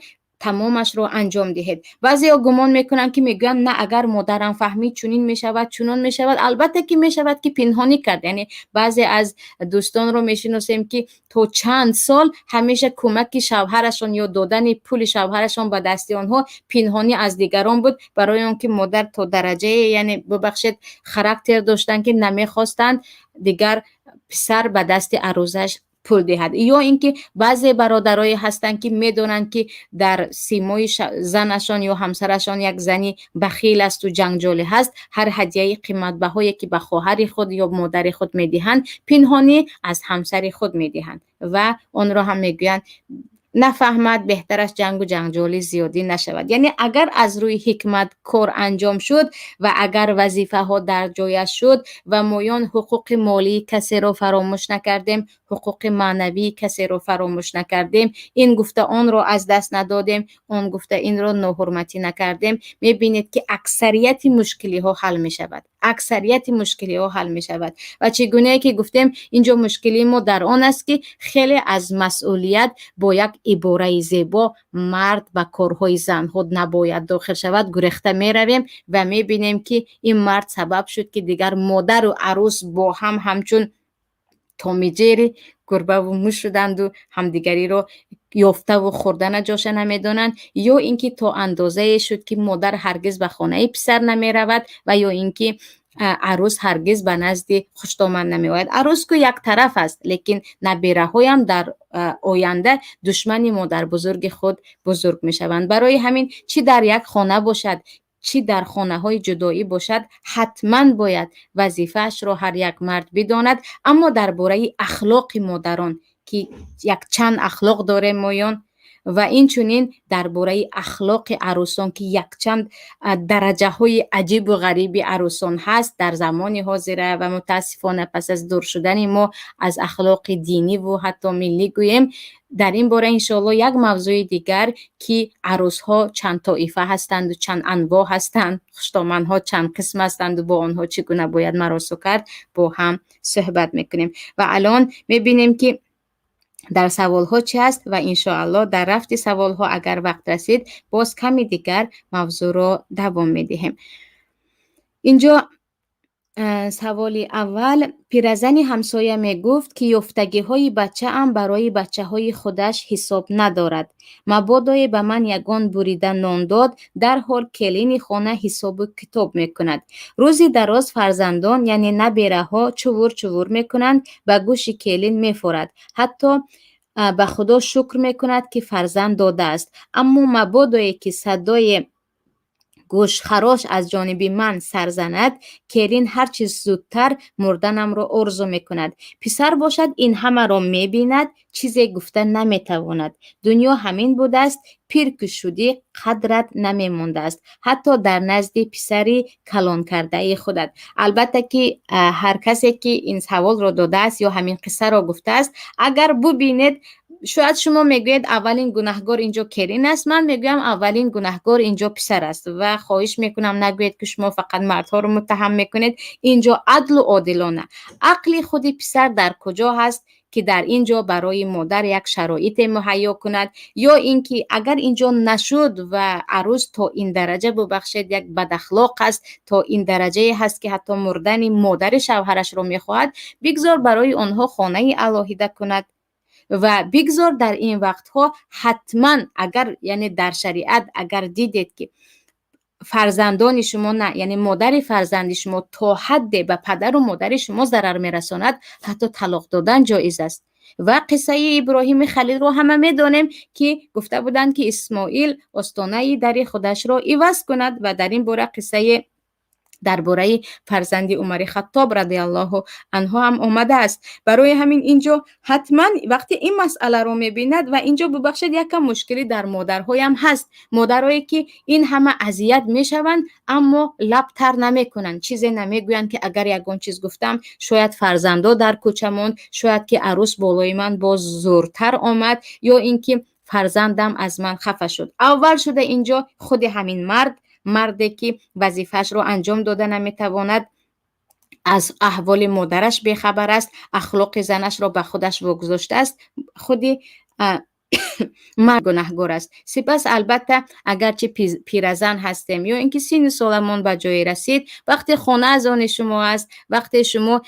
S2: тамомашро анҷом диҳед. Баъзеҳо гумон мекунанд, ки мегӯянд, на, агар модарам фаҳмид, чунин мешавад, чунон мешавад. Албатта, ки мешавад, ки пинҳонӣ кард. Яъне баъзе аз дӯстонро мешиносем, ки то чанд сол ҳамеша кӯмаки шавҳарашон ё додани пули шавҳарашон ба дасти онҳо пинҳонӣ аз дигарон буд, барои он ки модар то дараҷае, яъне бубахшед, характер доштанд, ки намехостанд дигар писар ба дасти арӯзаш пул диҳад. Ё ин ки баъзе бародарое ҳастанд, ки медонанд, ки дар симои занашон ё ҳамсарашон як зани бахил асту ҷанҷолӣ ҳаст, ҳар ҳадияи қиматбаҳое, ки ба хоҳари худ ё модари худ медиҳанд, пинҳонӣ аз ҳамсари худ медиҳанд ва онро ҳам мегӯянд, нафаҳмад, беҳтараш ҷангу ҷанҷоли зиёдӣ нашавад. Яъне агар аз рӯи ҳикмат кор анҷом шуд ва агар вазифаҳо дар ҷояш шуд ва моён ҳуқуқи молии касеро фаромӯш накардем, ҳуқуқи маънавии касеро фаромӯш накардем, ин гуфта онро аз даст надодем, он гуфта инро ноҳурматӣ накардем, мебинед, ки аксарияти мушкилиҳо ҳал мешавад, аксарияти мушкилиҳо ҳал мешавад. Ва чӣ гунае ки гуфтем, инҷо мушкилии мо дар он аст, ки хеле аз масъулият бо як ибораи зебо «мард ба корҳои занҳо набояд дохил шавад» гурехта меравем ва мебинем, ки ин мард сабаб шуд, ки дигар модару арӯс бо ҳам ҳамчун Тому Ҷери, гурбаву муш шуданду ҳамдигариро ёфтаву хӯрдана ҷоша намедонанд, ё ин ки то андозае шуд, ки модар ҳаргиз ба хонаи писар намеравад ва ё ин ки арӯс ҳаргиз ба назди хуштоман намеояд. Арӯс ку як тараф аст, лекин набераҳоям дар оянда душмани модарбузурги худ бузург мешаванд. Барои ҳамин, чӣ дар як хона бошад, чӣ дар хонаҳои ҷудоӣ бошад, ҳатман бояд вазифаашро ҳар як мард бидонад. Аммо дар бораи ахлоқи модарон, ки якчанд ахлоқ дорем моён, Ва инчунин дар бораи ахлоқи арӯсон, ки якчанд дараҷаҳои аҷибу ғариби арӯсон ҳаст дар замони ҳозира ва мутаассифона пас аз дур шудани мо аз ахлоқи диниву ҳатто миллӣ гӯем, дар ин бора иншоалло як мавзӯи дигар, ки арӯсҳо чанд тоифа ҳастанду чанд анвоъ ҳастанд, хуштоманҳо чанд қисм ҳастанду бо онҳо чӣ гуна бояд маросо кард, бо ҳам суҳбат мекунем. Ва алон мебинем, ки дар саволҳо чӣ ҳаст, ва иншоалло дар рафти саволҳо, агар вақт расид, боз ками дигар мавзӯъро давом медиҳем. Инҷо саволи аввал: пиразани ҳамсоя мегуфт, ки ёфтагиҳои бачаам барои бачаҳои худаш ҳисоб надорад. Мабодое ба ман ягон бурида нон дод, дарҳол келини хона ҳисобу китоб мекунад. Рӯзи дароз фарзандон, яъне набераҳо, чувур чувур мекунанд, ба гӯши келин мефорад. Ҳатто ба Худо шукр мекунад, ки фарзанд додааст. Аммо мабодое ки садои гӯшхарош аз ҷониби ман сар занад, келин ҳарчи зудтар мурданамро орзу мекунад. Писар бошад, ин ҳамаро мебинад, чизе гуфта наметавонад. Дунё ҳамин будааст, пир ки шудӣ, қадрат намемондааст, ҳатто дар назди писари калонкардаи худат. Албатта ки ҳар касе ки ин саволро додааст ё ҳамин қиссаро гуфтааст, агар бубинед, шояд шумо мегӯед, аввалин гунаҳгор инҷо келин аст. Ман мегӯям, аввалин гунаҳгор инҷо писар аст. Ва хоҳиш мекунам, нагӯед, ки шумо фақат мардҳоро муттаҳам мекунед. Инҷо адлу одилона, ақли худи писар дар куҷо ҳаст, ки дар ин ҷо барои модар як шароите муҳайё кунад? Ё ин ки агар ин ҷо нашуд ва арӯс то ин дараҷа, бубахшед, як бадахлоқ аст, то ин дараҷае ҳаст, ки ҳатто мурдани модари шавҳарашро мехоҳад, бигзор барои онҳо хонаи алоҳида кунад ва бигзор дар ин вақтҳо ҳатман, агар, яъне дар шариат агар дидед, ки фарзандони шумо на, яъне модари фарзанди шумо то ҳадде ба падару модари шумо зарар мерасонад, ҳатто талоқ додан ҷоиз аст. Ва қиссаи Иброҳими Халилро ҳама медонем, ки гуфта буданд, ки Исмоил остонаи дари худашро иваз кунад. Ва дар ин бора қиссаи дар бораи фарзанди Умари Хаттоб радиаллоҳу анҳу ҳам омадааст. Барои ҳамин инҷо ҳатман вақте ин масъаларо мебинад, ва инҷо, бубахшед, якам мушкилӣ дар модарҳоям ҳаст, модарое ки ин ҳама азият мешаванд, аммо лаб тар намекунанд, чизе намегӯянд, ки агар ягон чиз гуфтам, шояд фарзандо дар кӯча монд, шояд ки арӯс болои ман боз зӯртар омад, ё ин ки фарзандам аз ман хафа шуд. Аввал шуда инҷо худи ҳамин мард, марде ки вазифаашро анҷом дода наметавонад, аз аҳволи модараш бехабар аст, ахлоқи занашро ба худаш вогузоштааст, худи мард гунаҳгор аст. Сипас, албатта, агарчи пиразан ҳастем ё ин ки синну соламон ба ҷое расид, вақте хона аз они шумо аст, вақте шумо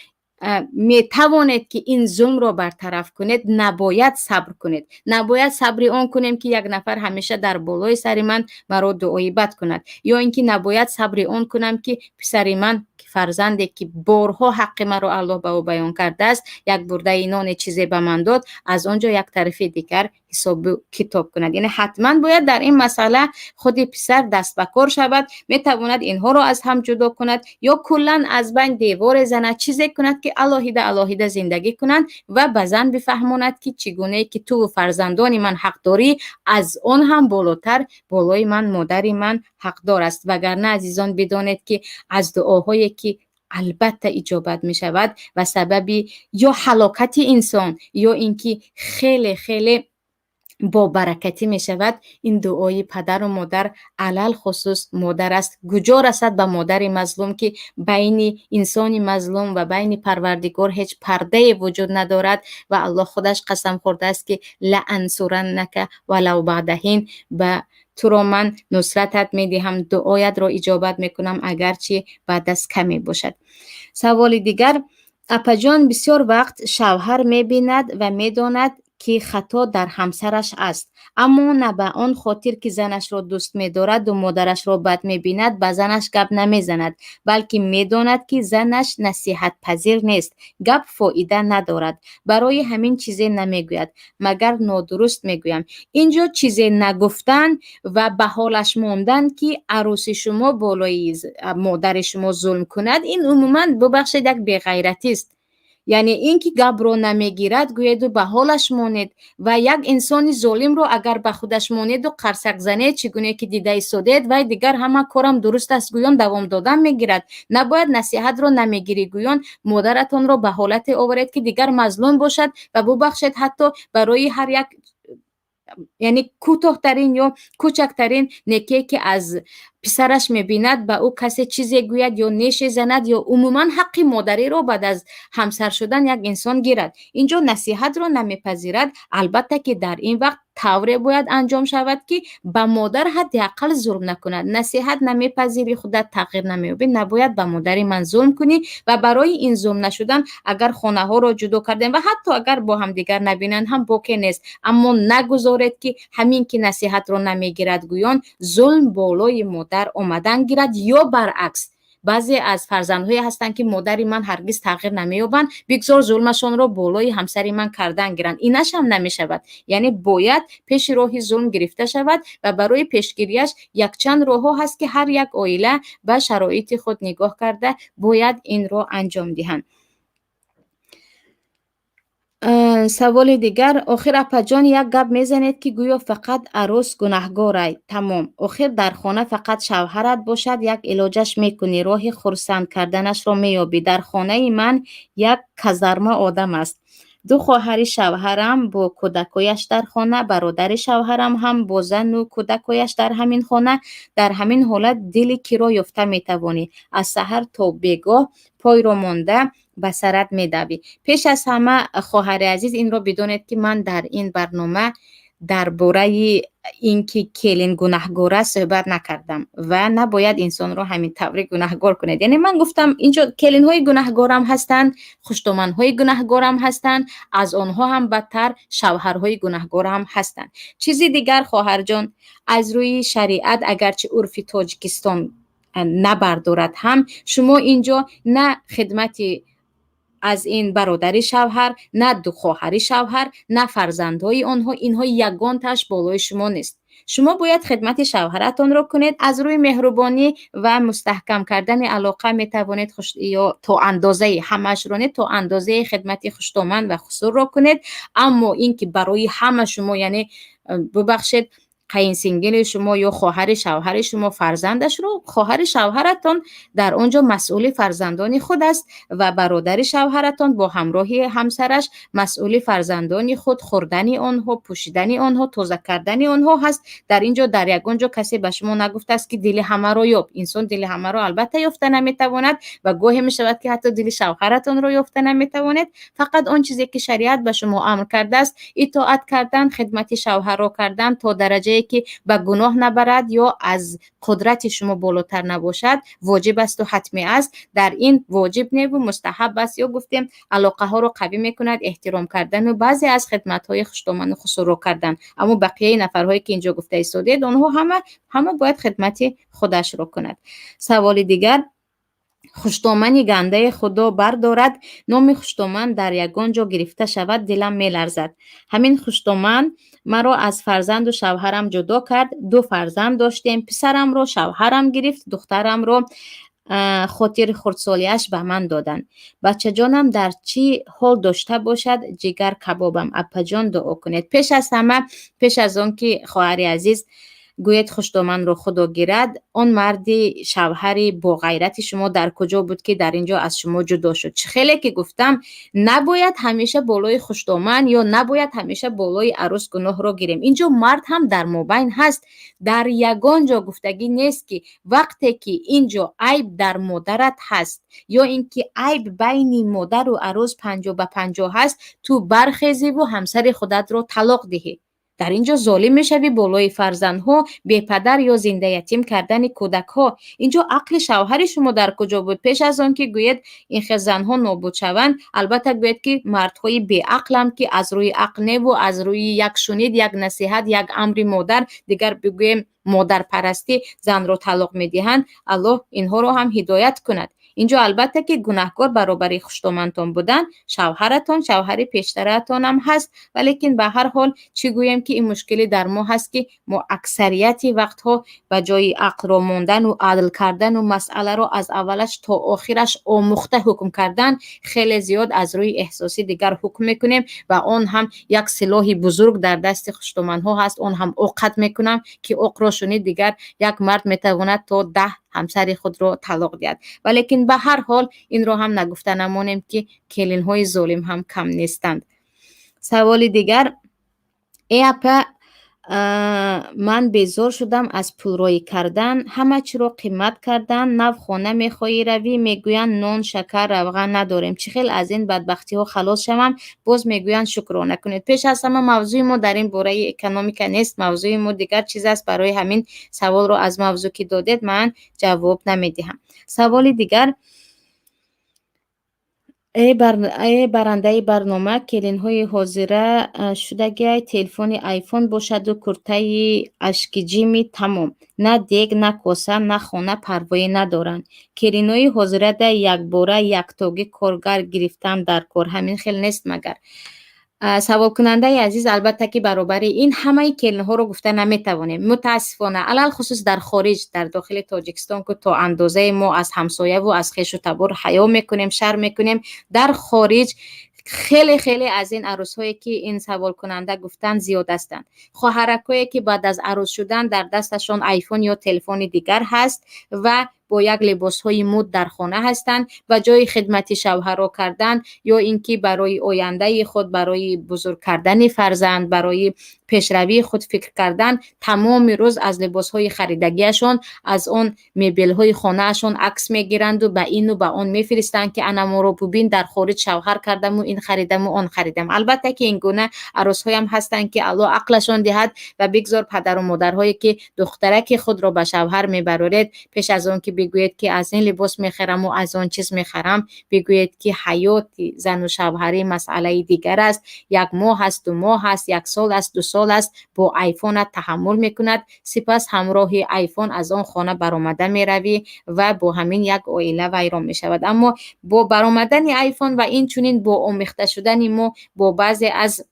S2: метавонед, ки ин зулмро бартараф кунед, набояд сабр кунед. Набояд сабри он кунем, ки як нафар ҳамеша дар болои сари ман маро дуои бад кунад, ё ин ки набояд сабри он кунам, ки писари ман, фарзанде ки борҳо ҳаққи маро Аллоҳ ба ӯ баён кардааст, як бурдаи ноне чизе ба ман дод, аз он ҷо як тарафи дигар ҳисобу китоб кунад. Яъне ҳатман бояд дар ин масъала худи писар даст ба кор шавад. Метавонад инҳоро аз ҳам ҷудо кунад ё куллан аз байн деворе занад, чизе кунад, ки алоҳида алоҳида зиндагӣ кунанд ва ба зан бифаҳмонад, ки чӣ гунае ки туву фарзандони ман ҳақ дорӣ, аз он ҳам болотар болои ман модари ман ҳақдор аст. Вагарна, азизон, бидонед, ки аз дуоҳое ки албатта иҷобат мешавад ва сабаби ё ҳалокати инсон, ё ин ки хеле хеле бобаракатӣ мешавад, ин дуои падару модар, алалхусус модар аст. Куҷо расад ба модари мазлум, ки байни инсони мазлум ва байни Парвардигор ҳеҷ пардае вуҷуд надорад ва Аллоҳ худаш қасам хӯрдааст, ки لأنصرنك ولو بعد حين, ба туро ман нусратат медиҳам, дуоятро иҷобат мекунам, агарчи баъд аз каме бошад. Саволи дигар: апаҷон, бисёр вақт шавҳар мебинад ва медонад, ки хато дар ҳамсараш аст, аммо на ба он хотир, ки занашро дӯст медораду модарашро бад мебинад, ба занаш гап намезанад, балки медонад, ки занаш насиҳатпазир нест, гап фоида надорад, барои ҳамин чизе намегӯяд. Магар нодуруст мегӯям? Инҷо чизе нагуфтан ва ба ҳолаш мондан, ки арӯси шумо болои модари шумо зулм кунад, ин умуман, бубахшед, як беғайратист. Яъне ин ки гапро намегирад, гӯеду ба ҳолаш монед. Ва як инсони золимро агар ба худаш монеду қарсак занед, чӣ гуне ки дида истодед, вай дигар ҳама корам дуруст аст гӯён давом додан мегирад. Набояд насиҳатро намегирӣ гӯён модаратонро ба ҳолате оваред, ки дигар мазлум бошад ва, бубахшед, ҳатто барои ҳар як, яъне кӯтоҳтарин ё кӯчактарин некие, ки аз писараш мебинад, ба ӯ касе чизе гӯяд ё неше занад ё умуман ҳаққи модариро баъд аз ҳамсар шудан як инсон гирад. Инҷо насиҳатро намепазирад. Албатта, ки дар ин вақт тавре бояд анҷом шавад, ки ба модар ҳадди ақал зулм накунад. Насиҳат намепазири, худат тағйир намеёбӣ, набояд ба модари ман зулм кунӣ. Ва барои ин зулм нашудан, агар хонаҳоро ҷудо кардем ва ҳатто агар бо ҳамдигар набинанд ҳам, боке нест, аммо нагузоред, ки ҳамин ки насиҳатро намегирад гӯён зулм болои модар омадан гирад. Ё баръакс, баъзе аз фарзандҳое ҳастанд, ки модари ман ҳаргиз тағйир намеёбанд, бигзор зулмашонро болои ҳамсари ман кардан гиранд. Инашам намешавад. Яъне бояд пеши роҳи зулм гирифта шавад ва барои пешгириаш якчанд роҳҳо ҳаст, ки ҳар як оила ба шароити худ нигоҳ карда бояд инро анҷом диҳанд. Саволи дигар: охир, апаҷон, як гап мезанед, ки гӯё фақат арӯс гунаҳгорай, тамом. Охир дар хона фақат шавҳарат бошад, як илоҷаш мекунӣ, роҳи хурсанд карданашро меёбӣ. Дар хонаи ман як казарма одам аст: ду хоҳари шавҳарам бо кӯдакояш дар хона, бародари шавҳарам ҳам бо зану кӯдакояш дар ҳамин хона. Дар ҳамин ҳолат дили киро ёфта метавонӣ? Аз саҳар то бегоҳ пойро монда ба сарат медавӣ. Пеш аз ҳама, хоҳари азиз, инро бидонед, ки ман дар ин барнома дар бораи ин ки келин гунаҳгор аст суҳбат накардам ва набояд инсонро ҳамин таври гунаҳгор кунед. Яъне ман гуфтам, инҷо келинҳои гунаҳгорам ҳастанд, хуштоманҳои гунаҳгорам ҳастанд, аз онҳо ҳам бадтар шавҳарҳои гунаҳгорам ҳастанд. Чизи дигар, хоҳарҷон, аз рӯи шариат, агарчи урфи Тоҷикистон набардорад ҳам, шумо инҷо на хидмати аз ин бародари шавҳар, на ду хоҳари шавҳар, на фарзандҳои онҳо, инҳо ягонтааш болои шумо нест. Шумо бояд хидмати шавҳаратонро кунед. Аз рӯи меҳрубонӣ ва мустаҳкам кардани алоқа метавонед ё то андозаи ҳамаашро не, то андозаи хидмати хуштоман ва хусурро кунед. Аммо ин ки барои ҳама шумо, яъне, бубахшед, қайинсингили шумо ё хоҳари шавҳари шумо фарзандашро, хоҳари шавҳаратон дар он ҷо масъули фарзандони худ аст ва бародари шавҳаратон бо ҳамроҳи ҳамсараш масъули фарзандони худ, хӯрдани онҳо, пӯшидани онҳо, тоза кардани онҳо ҳаст. Дар ин ҷо дар ягон ҷо касе ба шумо нагуфтааст, ки дили ҳамаро ёб. Инсон дили ҳамаро албатта ёфта наметавонад ва гоҳе мешавад, ки ҳатто дили шавҳаратонро ёфта наметавонед. Фақат он чизе ки шариат ба шумо амр кардааст, итоат кардан, хидмати шавҳарро кардан то дараҷае ки ба гуноҳ набарад ё аз қудрати шумо болотар набошад, воҷиб асту ҳатмӣ аст. Дар ин воҷиб неву мустаҳаб аст ё гуфтем, алоқаҳоро қавӣ мекунад эҳтиром кардану баъзе аз хидматҳои хуштоману хусурро кардан. Аммо бақияи нафарҳое, ки инҷо гуфта истодед, онҳо ҳама бояд хидмати худашро кунад. Саволи дигар: хуштомани гандаи Худо бардорад, номи хуштоман дар ягон ҷо гирифта шавад, дилам меларзад. Ҳамин хуштоман маро аз фарзанду шавҳарам ҷудо кард. Ду фарзанд доштем. Писарамро шавҳарам гирифт, духтарамро хотири хурдсолиаш ба ман доданд. Бачаҷонам дар чӣ ҳол дошта бошад, ҷигар кабобам, апаҷон, дуо кунед. Пеш аз ҳама, пеш аз он ки, хоҳари азиз, гӯед хуштоманро Худо гирад, он марди шавҳари боғайрати шумо дар куҷо буд, ки дар ин ҷо аз шумо ҷудо шуд? Чӣ хеле ки гуфтам, набояд ҳамеша болои хуштоман ё набояд ҳамеша болои арӯс гуноҳро гирем. Инҷо мард ҳам дар мобайн ҳаст. Дар ягон ҷо гуфтагӣ нест, ки вақте ки ин ҷо айб дар модарат ҳаст ё ин ки айб байни модару арӯс 50 ба 50 ҳаст, ту бархезиву ҳамсари худатро талоқ диҳӣ. Дар ин ҷо золим мешавӣ болои фарзандҳо, бепадар ё зиндаятим кардани кӯдакҳо. Инҷо ақли шавҳари шумо дар куҷо буд? Пеш аз он ки гӯед ин хел занҳо нобуд шаванд, албатта гӯед, ки мардҳои беақлам, ки аз рӯи ақл неву аз рӯи як шунид, як насиҳат, як амри модар, дигар бигӯем модарпарастӣ, занро талоқ медиҳанд. Аллоҳ инҳоро ҳам ҳидоят кунад. Инҷо, албатта, ки гунаҳкор баробари хуштомантон будан шавҳаратон, шавҳари пештаратонам ҳаст, валекин ба ҳар ҳол, чӣ гӯем, ки ин мушкилӣ дар мо ҳаст, ки мо аксарияти вақтҳо ба ҷои ақлро мондану адл кардану масъаларо аз аввалаш то охираш омӯхта ҳукм кардан, хеле зиёд аз рӯи эҳсосӣ дигар ҳукм мекунем. Ва он ҳам як силоҳи бузург дар дасти хуштоманҳо ҳаст, он ҳам оқат мекунам, ки оқро шунид, дигар як мард метавонад то 10 ҳамсари худро талоқ диҳад. Валекин ба ҳар ҳол инро ҳам нагуфта намонем, ки келинҳои золим ҳам кам нестанд. Саволи дигар: «Э апа, ман безор шудам аз пулроӣ кардан. Ҳама чиро қимат кардан. Нав хона мехоҳӣ равӣ, мегӯянд, нон, шакар, равған надорем. Чӣ хел аз ин бадбахтиҳо халос шавам? Боз мегӯянд, шукрона кунед.» Пеш аз ҳама, мавзӯи мо дар ин бораи экономика нест, мавзӯи мо дигар чиз аст. Барои ҳамин саволро аз мавзӯъ ки додед, ман ҷавоб намедиҳам. Саволи дигар: «Э барандаи барнома, келинҳои ҳозира шудагиай, телефони айфон бошаду куртаи ашкиҷими, тамом. На дег, на коса, на хона парвоӣ надоранд. Келинои ҳозирада якбора яктогӣ коргар гирифтан дар кор. Ҳамин хел нест магар?» Саволкунандаи азиз, албатта, ки баробари ин ҳамаи келинҳоро гуфта наметавонем, мутаассифона, алалхусус дар хориҷ. Дар дохили Тоҷикистон ку то андозаи мо аз ҳамсояву аз хешу табор ҳаё мекунем, шарм мекунем. Дар хориҷ хеле хеле аз ин арӯсҳое, ки ин саволкунанда гуфтанд, зиёд ҳастанд. Хоҳаракое, ки баъд аз арӯс шудан дар дасташон айфон ё телефони дигар ҳаст ва бо як либосҳои муд дар хона ҳастанд, ба ҷои хидмати шавҳарро кардан ё ин ки барои ояндаи худ, барои бузург кардани фарзанд, барои пешравии худ фикр кардан, тамоми рӯз аз либосҳои харидагиашон, аз он мебелҳои хонаашон акс мегиранду ба ину ба он мефиристанд, ки ана моро бубин, дар хориҷ шавҳар кардаму ин харидаму он харидам. Албатта, ки ин гуна арӯсҳоям ҳастанд, ки Аллоҳ ақлашон диҳад. Ва бигзор падару модарҳое, ки духтараки худро ба шавҳар мебароред, пеш аз он ки бигӯед, ки аз ин либос мехараму аз он чиз мехарам, бигӯед, ки ҳаёти зану шавҳарӣ масъалаи дигар аст. Як моҳ аст, 2 моҳ аст, як сол аст, 2 сол аст, бо айфонат таҳаммул мекунад. Сипас ҳамроҳи айфон аз он хона баромада меравӣ ва бо ҳамин як оила вайрон мешавад. Аммо бо баромадани айфон ва инчунин бо омехта шудани мо бо баъзе аз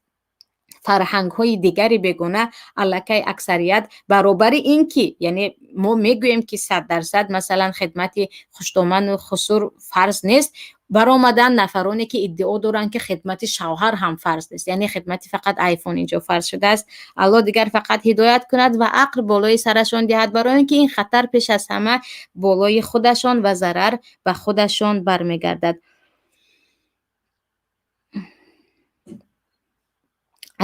S2: фарҳангҳои дигари бегона, аллакай аксарият баробари ин ки, яъне мо мегӯем, ки 100%, масалан, хидмати хуштоману хусур фарз нест, баромадан нафароне, ки иддао доранд, ки хидмати шавҳар ҳам фарз нест, яъне хидмати фақат айфон инҷо фарз шудааст. Аллоҳ дигар фақат ҳидоят кунад ва ақл болои сарашон диҳад, барои он ки ин хатар пеш аз ҳама болои худашон ва зарар ба худашон бармегардад.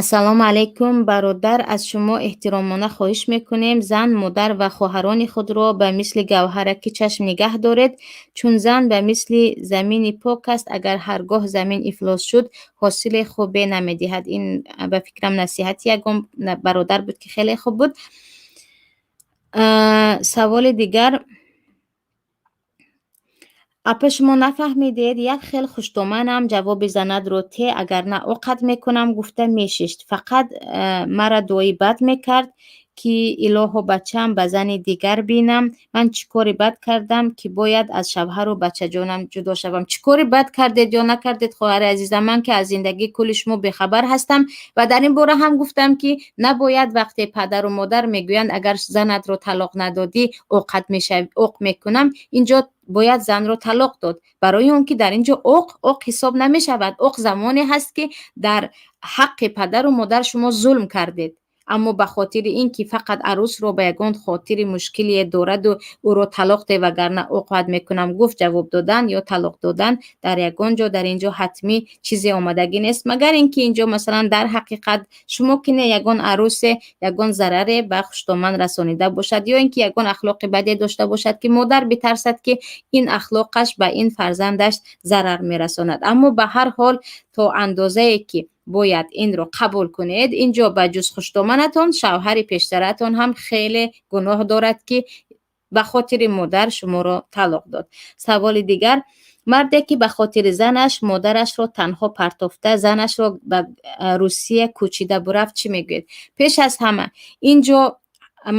S2: «Ассалому алайкум, бародар, аз шумо эҳтиромона хоҳиш мекунем, зан, модар ва хоҳарони худро ба мисли гавҳараки чашм нигаҳ доред, чун зан ба мисли замини пок аст. Агар ҳаргоҳ замин ифлос шуд, ҳосили хубе намедиҳад.» Ин, ба фикрам, насиҳати ягон бародар буд, ки хеле хуб буд. Саволи дигар: «Апа, шумо нафаҳмидед, як хел хуштоманам ҷавоби занадро те, агар на оқат мекунам гуфта мешишт. Фақат мара дуои бад мекард, ки илоҳо, бачаам ба зани дигар бинам. Ман чӣ кори бад кардам, ки бояд аз шавҳару бачаҷонам ҷудо шавам?» Чӣ кори бад кардед ё накардед, хоҳари азизам, ман ки аз зиндагии кулли шумо бехабар ҳастам. Ва дар ин бора ҳам гуфтам, ки набояд вақте падару модар мегӯянд, агар занатро талоқ надодӣ, оқат мешавӣ, оқ мекунам, инҷо бояд занро талоқ дод, барои он ки дар ин ҷо оқ оқ ҳисоб намешавад. Оқ замоне ҳаст, ки дар ҳаққи падару модар шумо зулм кардед. Аммо ба хотири ин ки фақат арӯсро ба ягон хотири мушкилие дораду ӯро талоқ де, вагарна оқват мекунам гуфт, ҷавоб додан ё талоқ додан дар ягон ҷо дар ин ҷо ҳатмӣ чизе омадагӣ нест, магар ин ки инҷо, масалан, дар ҳақиқат шумо ки не, ягон арӯсе ягон зараре ба хуштоман расонида бошад ё ин ки ягон ахлоқи баде дошта бошад, ки модар битарсад, ки ин ахлоқаш ба ин фарзандаш зарар мерасонад. Аммо ба ҳар ҳол, то андозае ки бояд инро қабул кунед. Инҷо ба ҷуз хуштоманатон шавҳари пештаратон ҳам хеле гуноҳ дорад, ки ба хотири модар шуморо талоқ дод. Саволи дигар: «Марде, ки ба хотири занаш модарашро танҳо партофта, занашро ба Русия кӯчида бурафт, чӣ мегӯед?» Пеш аз ҳама, инҷо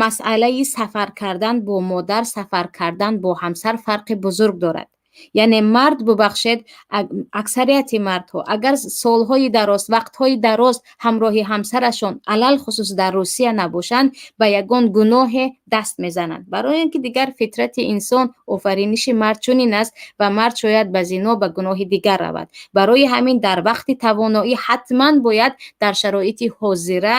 S2: масъалаи сафар кардан бо модар, сафар кардан бо ҳамсар фарқи бузург дорад. Яъне мард, бубахшед, аксарияти мардҳо агар солҳои дароз, вақтҳои дароз ҳамроҳи ҳамсарашон, алалхусус дар Русия набошанд, ба ягон гуноҳе даст мезананд, барои он ки дигар фитрати инсон, офариниши мард чунин аст ва мард шояд ба зино, ба гуноҳи дигар равад. Барои ҳамин дар вақти тавоноӣ ҳатман бояд дар шароити ҳозира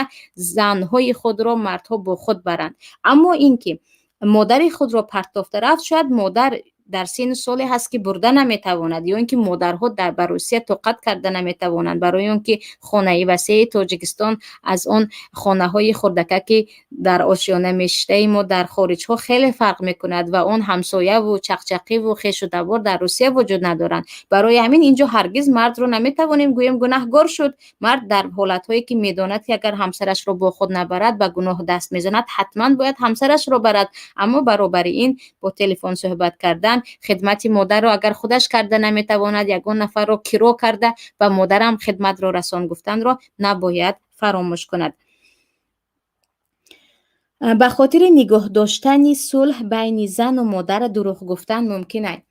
S2: занҳои худро мардҳо бо худ баранд. Аммо ин ки модари худро партофта рафт, шояд модар дар синну соле ҳаст, ки бурда наметавонад, ё ин ки модарҳо дар ба Русия тоқат карда наметавонанд, барои он ки хонаи васеи Тоҷикистон аз он хонаҳои хурдакаки дар ошёна мешиштаи мо дар хориҷҳо хеле фарқ мекунад ва он ҳамсояву чақчақиву хешу табор дар Русия вуҷуд надоранд. Барои ҳамин инҷо ҳаргиз мардро наметавонем гӯем гунаҳгор шуд. Мард дар ҳолатҳое ки медонад, ки агар ҳамсарашро бо худ набарад, ба гуноҳ даст мезанад, ҳатман бояд ҳамсарашро барад. Аммо баробари ин бо телефон суҳбат кардан, хидмати модарро агар худаш карда наметавонад, ягон нафарро киро карда ба модарам хидматро расон гуфтанро набояд фаромӯш кунад. Ба хотири нигоҳ доштани сулҳ байни зану модар дурӯғ гуфтан мумкин аст?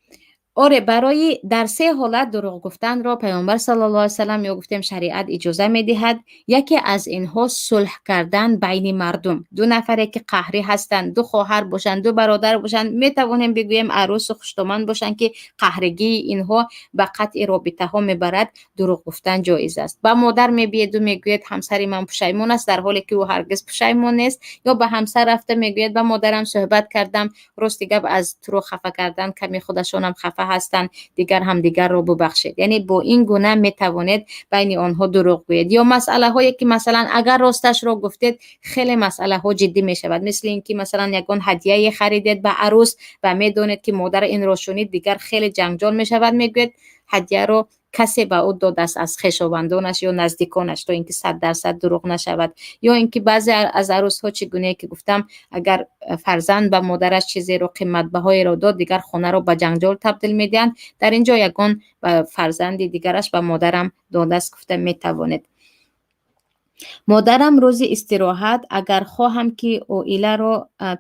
S2: Оре, барои дар се ҳолат дурӯғ гуфтанро Паёмбар саллаллоҳу алайҳи васаллам ё гуфтем шариат иҷоза медиҳад. Яке аз инҳо сулҳ кардан байни мардум. Ду нафаре ки қаҳрӣ ҳастанд, ду хоҳар бошанд, ду бародар бошанд, метавонем бигӯем арӯсу хуштоман бошанд, ки қаҳригии инҳо ба қатъи робитаҳо мебарад, дурӯғ гуфтан ҷоиз аст. Ба модар мебиеду мегӯед, ҳамсари ман пушаймон аст, дар ҳоле ки ӯ ҳаргиз пушаймон нест, ё ба ҳамсар рафта мегӯяд, ба модарам суҳбат кардам, рости гап, аз туро хафа кардан каме худашонам хафа ҳастанд, дигар ҳамдигарро бубахшед. Яъне бо ин гуна метавонед байни онҳо дурӯғ гӯед. Ё масъалаҳое ки, масалан, агар росташро гуфтед, хеле масъалаҳо ҷиддӣ мешавад, мисли ин ки, масалан, ягон ҳадияе харидед ба арӯс ва медонед, ки модар инро шунид, дигар хеле ҷанҷол мешавад, мегӯяд, ҳадияро касе ба ӯ додааст аз хешовандонаш ё наздиконаш, то ин ки 100% дурӯғ нашавад. Ё ин ки баъзе аз арӯсҳо, чӣ гунае ки гуфтам, агар фарзанд ба модараш чизеро қиматбаҳоеро дод, дигар хонаро ба ҷанҷол табдил медиҳанд. Дар ин ҷо ягон фарзанди дигараш ба модарам додааст гуфта метавонед. Модарам рӯзи истироҳат агар хоҳам, ки оиларо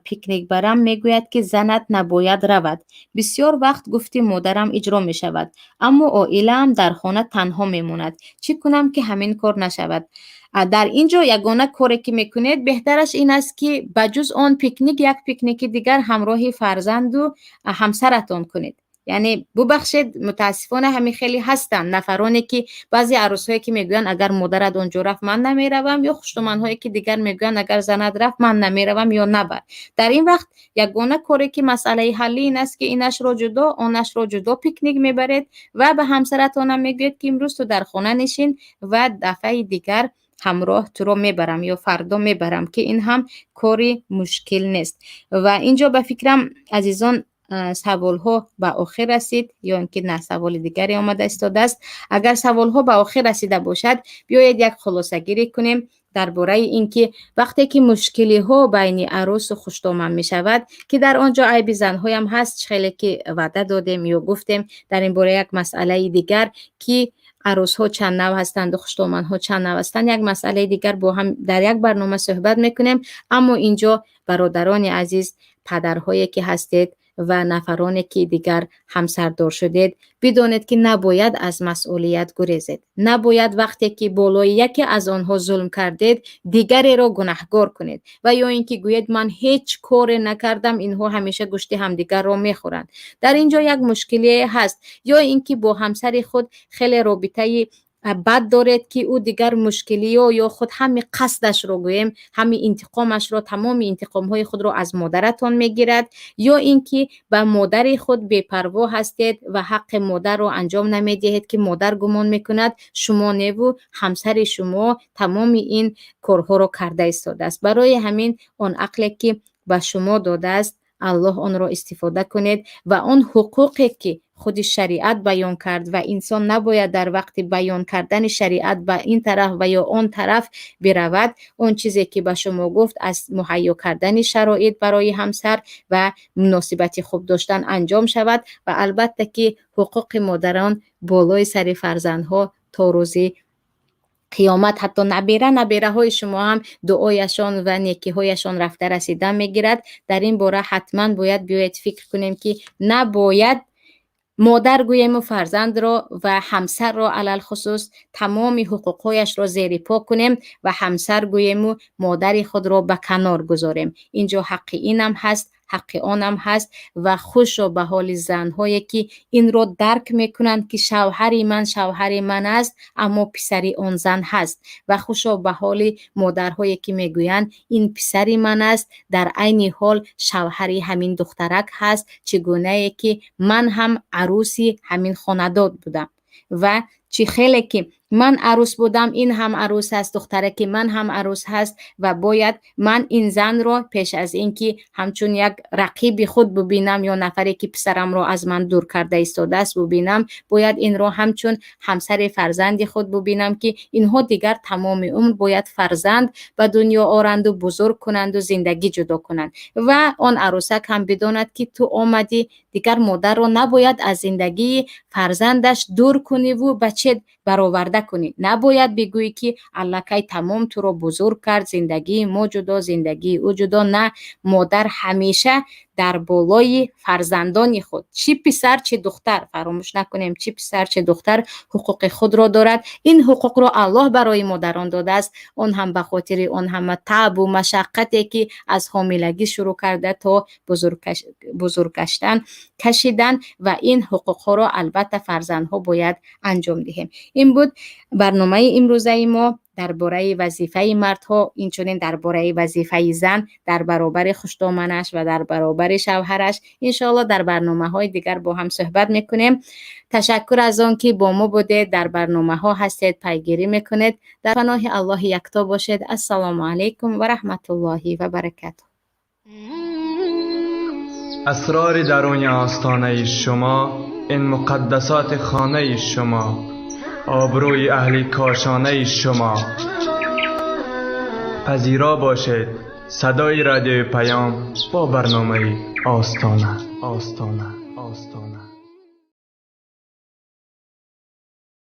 S2: пикник барам, мегӯяд, ки занат набояд равад. Бисёр вақт гуфти модарам иҷро мешавад, аммо оилаам дар хона танҳо мемонад. Чӣ кунам, ки ҳамин кор нашавад? Дар ин ҷо ягона коре ки мекунед, беҳтараш ин аст, ки ба ҷуз он пикник як пикники дигар ҳамроҳи фарзанду ҳамсаратон кунед. Яъне, бубахшед, мутаассифона ҳамин хеле ҳастанд нафароне, ки баъзе арӯсҳое ки мегӯянд, агар модарат он ҷо рафт, ман намеравам, ё хуштоманҳое ки дигар мегӯянд, агар занат рафт, ман намеравам ё набар. Дар ин вақт ягона коре ки масъалаи ҳаллӣ ин аст, ки инашро ҷудо, онашро ҷудо пикник мебаред ва ба ҳамсаратонам мегӯед, ки имрӯз ту дар хона нишин ва дафъаи дигар ҳамроҳ туро мебарам ё фардо мебарам, ки ин ҳам кори мушкил нест. Ва инҷо, ба фикрам, азизон, саволҳо ба охир расид ё ин ки на, саволи дигаре омада истодааст. Агар саволҳо ба охир расида бошад, биёед як хулосагирӣ кунем дар бораи ин ки вақте ки мушкилиҳо байни арӯсу хуштоман мешавад, ки дар он ҷо айби занҳоям ҳаст, хеле ки ваъда додем ё гуфтем дар ин бора як масъалаи дигар, ки арӯсҳо чанд нав ҳастанду хуштоманҳо чанд нав ҳастанд, як масъалаи дигар бо ҳам дар як барнома суҳбат мекунем. Аммо инҷо, бародарони азиз, падарҳое ки ҳастед ва нафароне ки дигар ҳамсардор шудед, бидонед, ки набояд аз масъулият гурезед. Набояд вақте ки болои яке аз онҳо зулм кардед, дигареро гунаҳгор кунед ва ё ин ки гӯед, ман ҳеҷ коре накардам, инҳо ҳамеша гӯшти ҳамдигарро мехӯранд. Дар ин ҷо як мушкилие ҳаст. Ё ин ки бо ҳамсари худ хеле робитаи бад доред, ки ӯ дигар мушкилиё ё худ ҳами қасдашро гӯем, ҳами интиқомашро, тамоми интиқомҳои худро аз модаратон мегирад, ё ин ки ба модари худ бепарво ҳастед ва ҳаққи модарро анҷом намедиҳед, ки модар гумон мекунад, шумо неву ҳамсари шумо тамоми ин корҳоро карда истодааст. Барои ҳамин он ақле ки ба шумо додааст Аллоҳ, онро истифода кунед ва он ҳуқуқе ки худи шариат баён кард ва инсон набояд дар вақти баён кардани шариат ба ин тараф ва ё он тараф биравад, он чизе ки ба шумо гуфт, аз муҳайё кардани шароит барои ҳамсар ва муносибати хуб доштан анҷом шавад. Ва албатта ки ҳуқуқи модарон болои сари фарзандҳо то рӯзи қиёмат, ҳатто набера набераҳои шумо ҳам дуояшон ва некиҳояшон рафта расида мегирад. Дар ин бора ҳатман бояд биёед фикр кунем, ки набояд Модар гӯему фарзандро ва ҳамсарро алалхусус тамоми ҳуқуқҳояшро зери по кунем ва ҳамсар гӯему модари худро ба канор гузорем. Инҷо ҳаққи инам ҳаст, ҳаққи онам ҳаст. Ва хушо ба ҳоли занҳое, ки инро дарк мекунанд, ки шавҳари ман шавҳари ман аст, аммо писари он зан ҳаст. Ва хушо ба ҳоли модарҳое, ки мегӯянд, ин писари ман аст, дар айни ҳол шавҳари ҳамин духтарак ҳаст, чӣ гунае ки ман ҳам арӯси ҳамин хонадод будам ва чӣ хеле ки ман арӯс будам, ин ҳам арӯс аст, духтараки ман ҳам арӯс ҳаст. Ва бояд ман ин занро пеш аз ин ки ҳамчун як рақиби худ бубинам ё нафаре ки писарамро аз ман дур карда истодааст бубинам, бояд инро ҳамчун ҳамсари фарзанди худ бубинам, ки инҳо дигар тамоми умр бояд фарзанд ба дунё оранду, бузург кунанду, зиндагӣ ҷудо кунанд. Ва он арӯсак ҳам бидонад, ки ту омадӣ, дигар модарро набояд аз зиндагии фарзандаш дур куниву ба чед бароварда кунӣ. Набояд бигӯӣ, ки аллакай тамом туро бузург кард, зиндагии мо ҷудо, зиндагии ӯ ҷудо. На, модар ҳамеша дар болои фарзандони худ, чӣ писар, чӣ духтар, фаромӯш накунем, чӣ писар, чӣ духтар, ҳуқуқи худро дорад. Ин ҳуқуқро Аллоҳ барои модарон додааст, он ҳам ба хотири он ҳама таъбу машаққате, ки аз ҳомилагӣ шурӯъ карда то бузург гаштан кашидан. Ва ин ҳуқуқҳоро албатта фарзандҳо бояд анҷом диҳем. Ин буд барномаи имрӯзаи мо дар бораи вазифаи мардҳо, инчунин дар бораи вазифаи зан дар баробари хушдоманаш ва дар баробари шавҳараш. Иншоалло, дар барномаҳои дигар бо ҳам суҳбат мекунем. Ташаккур аз он ки бо мо будед, дар барномаҳо ҳастед, пайгирӣ мекунед. Дар паноҳи Аллоҳи якто бошед. Ассалому алайкум ва раҳматуллоҳи ва баракатуҳ.
S1: Асрори даруни остонаи шумо, ин муқаддасоти хонаи шумо, обрӯи аҳли кошонаи шумо. Пазиро бошед садои радиои Паём бо барномаи Остона, Остона.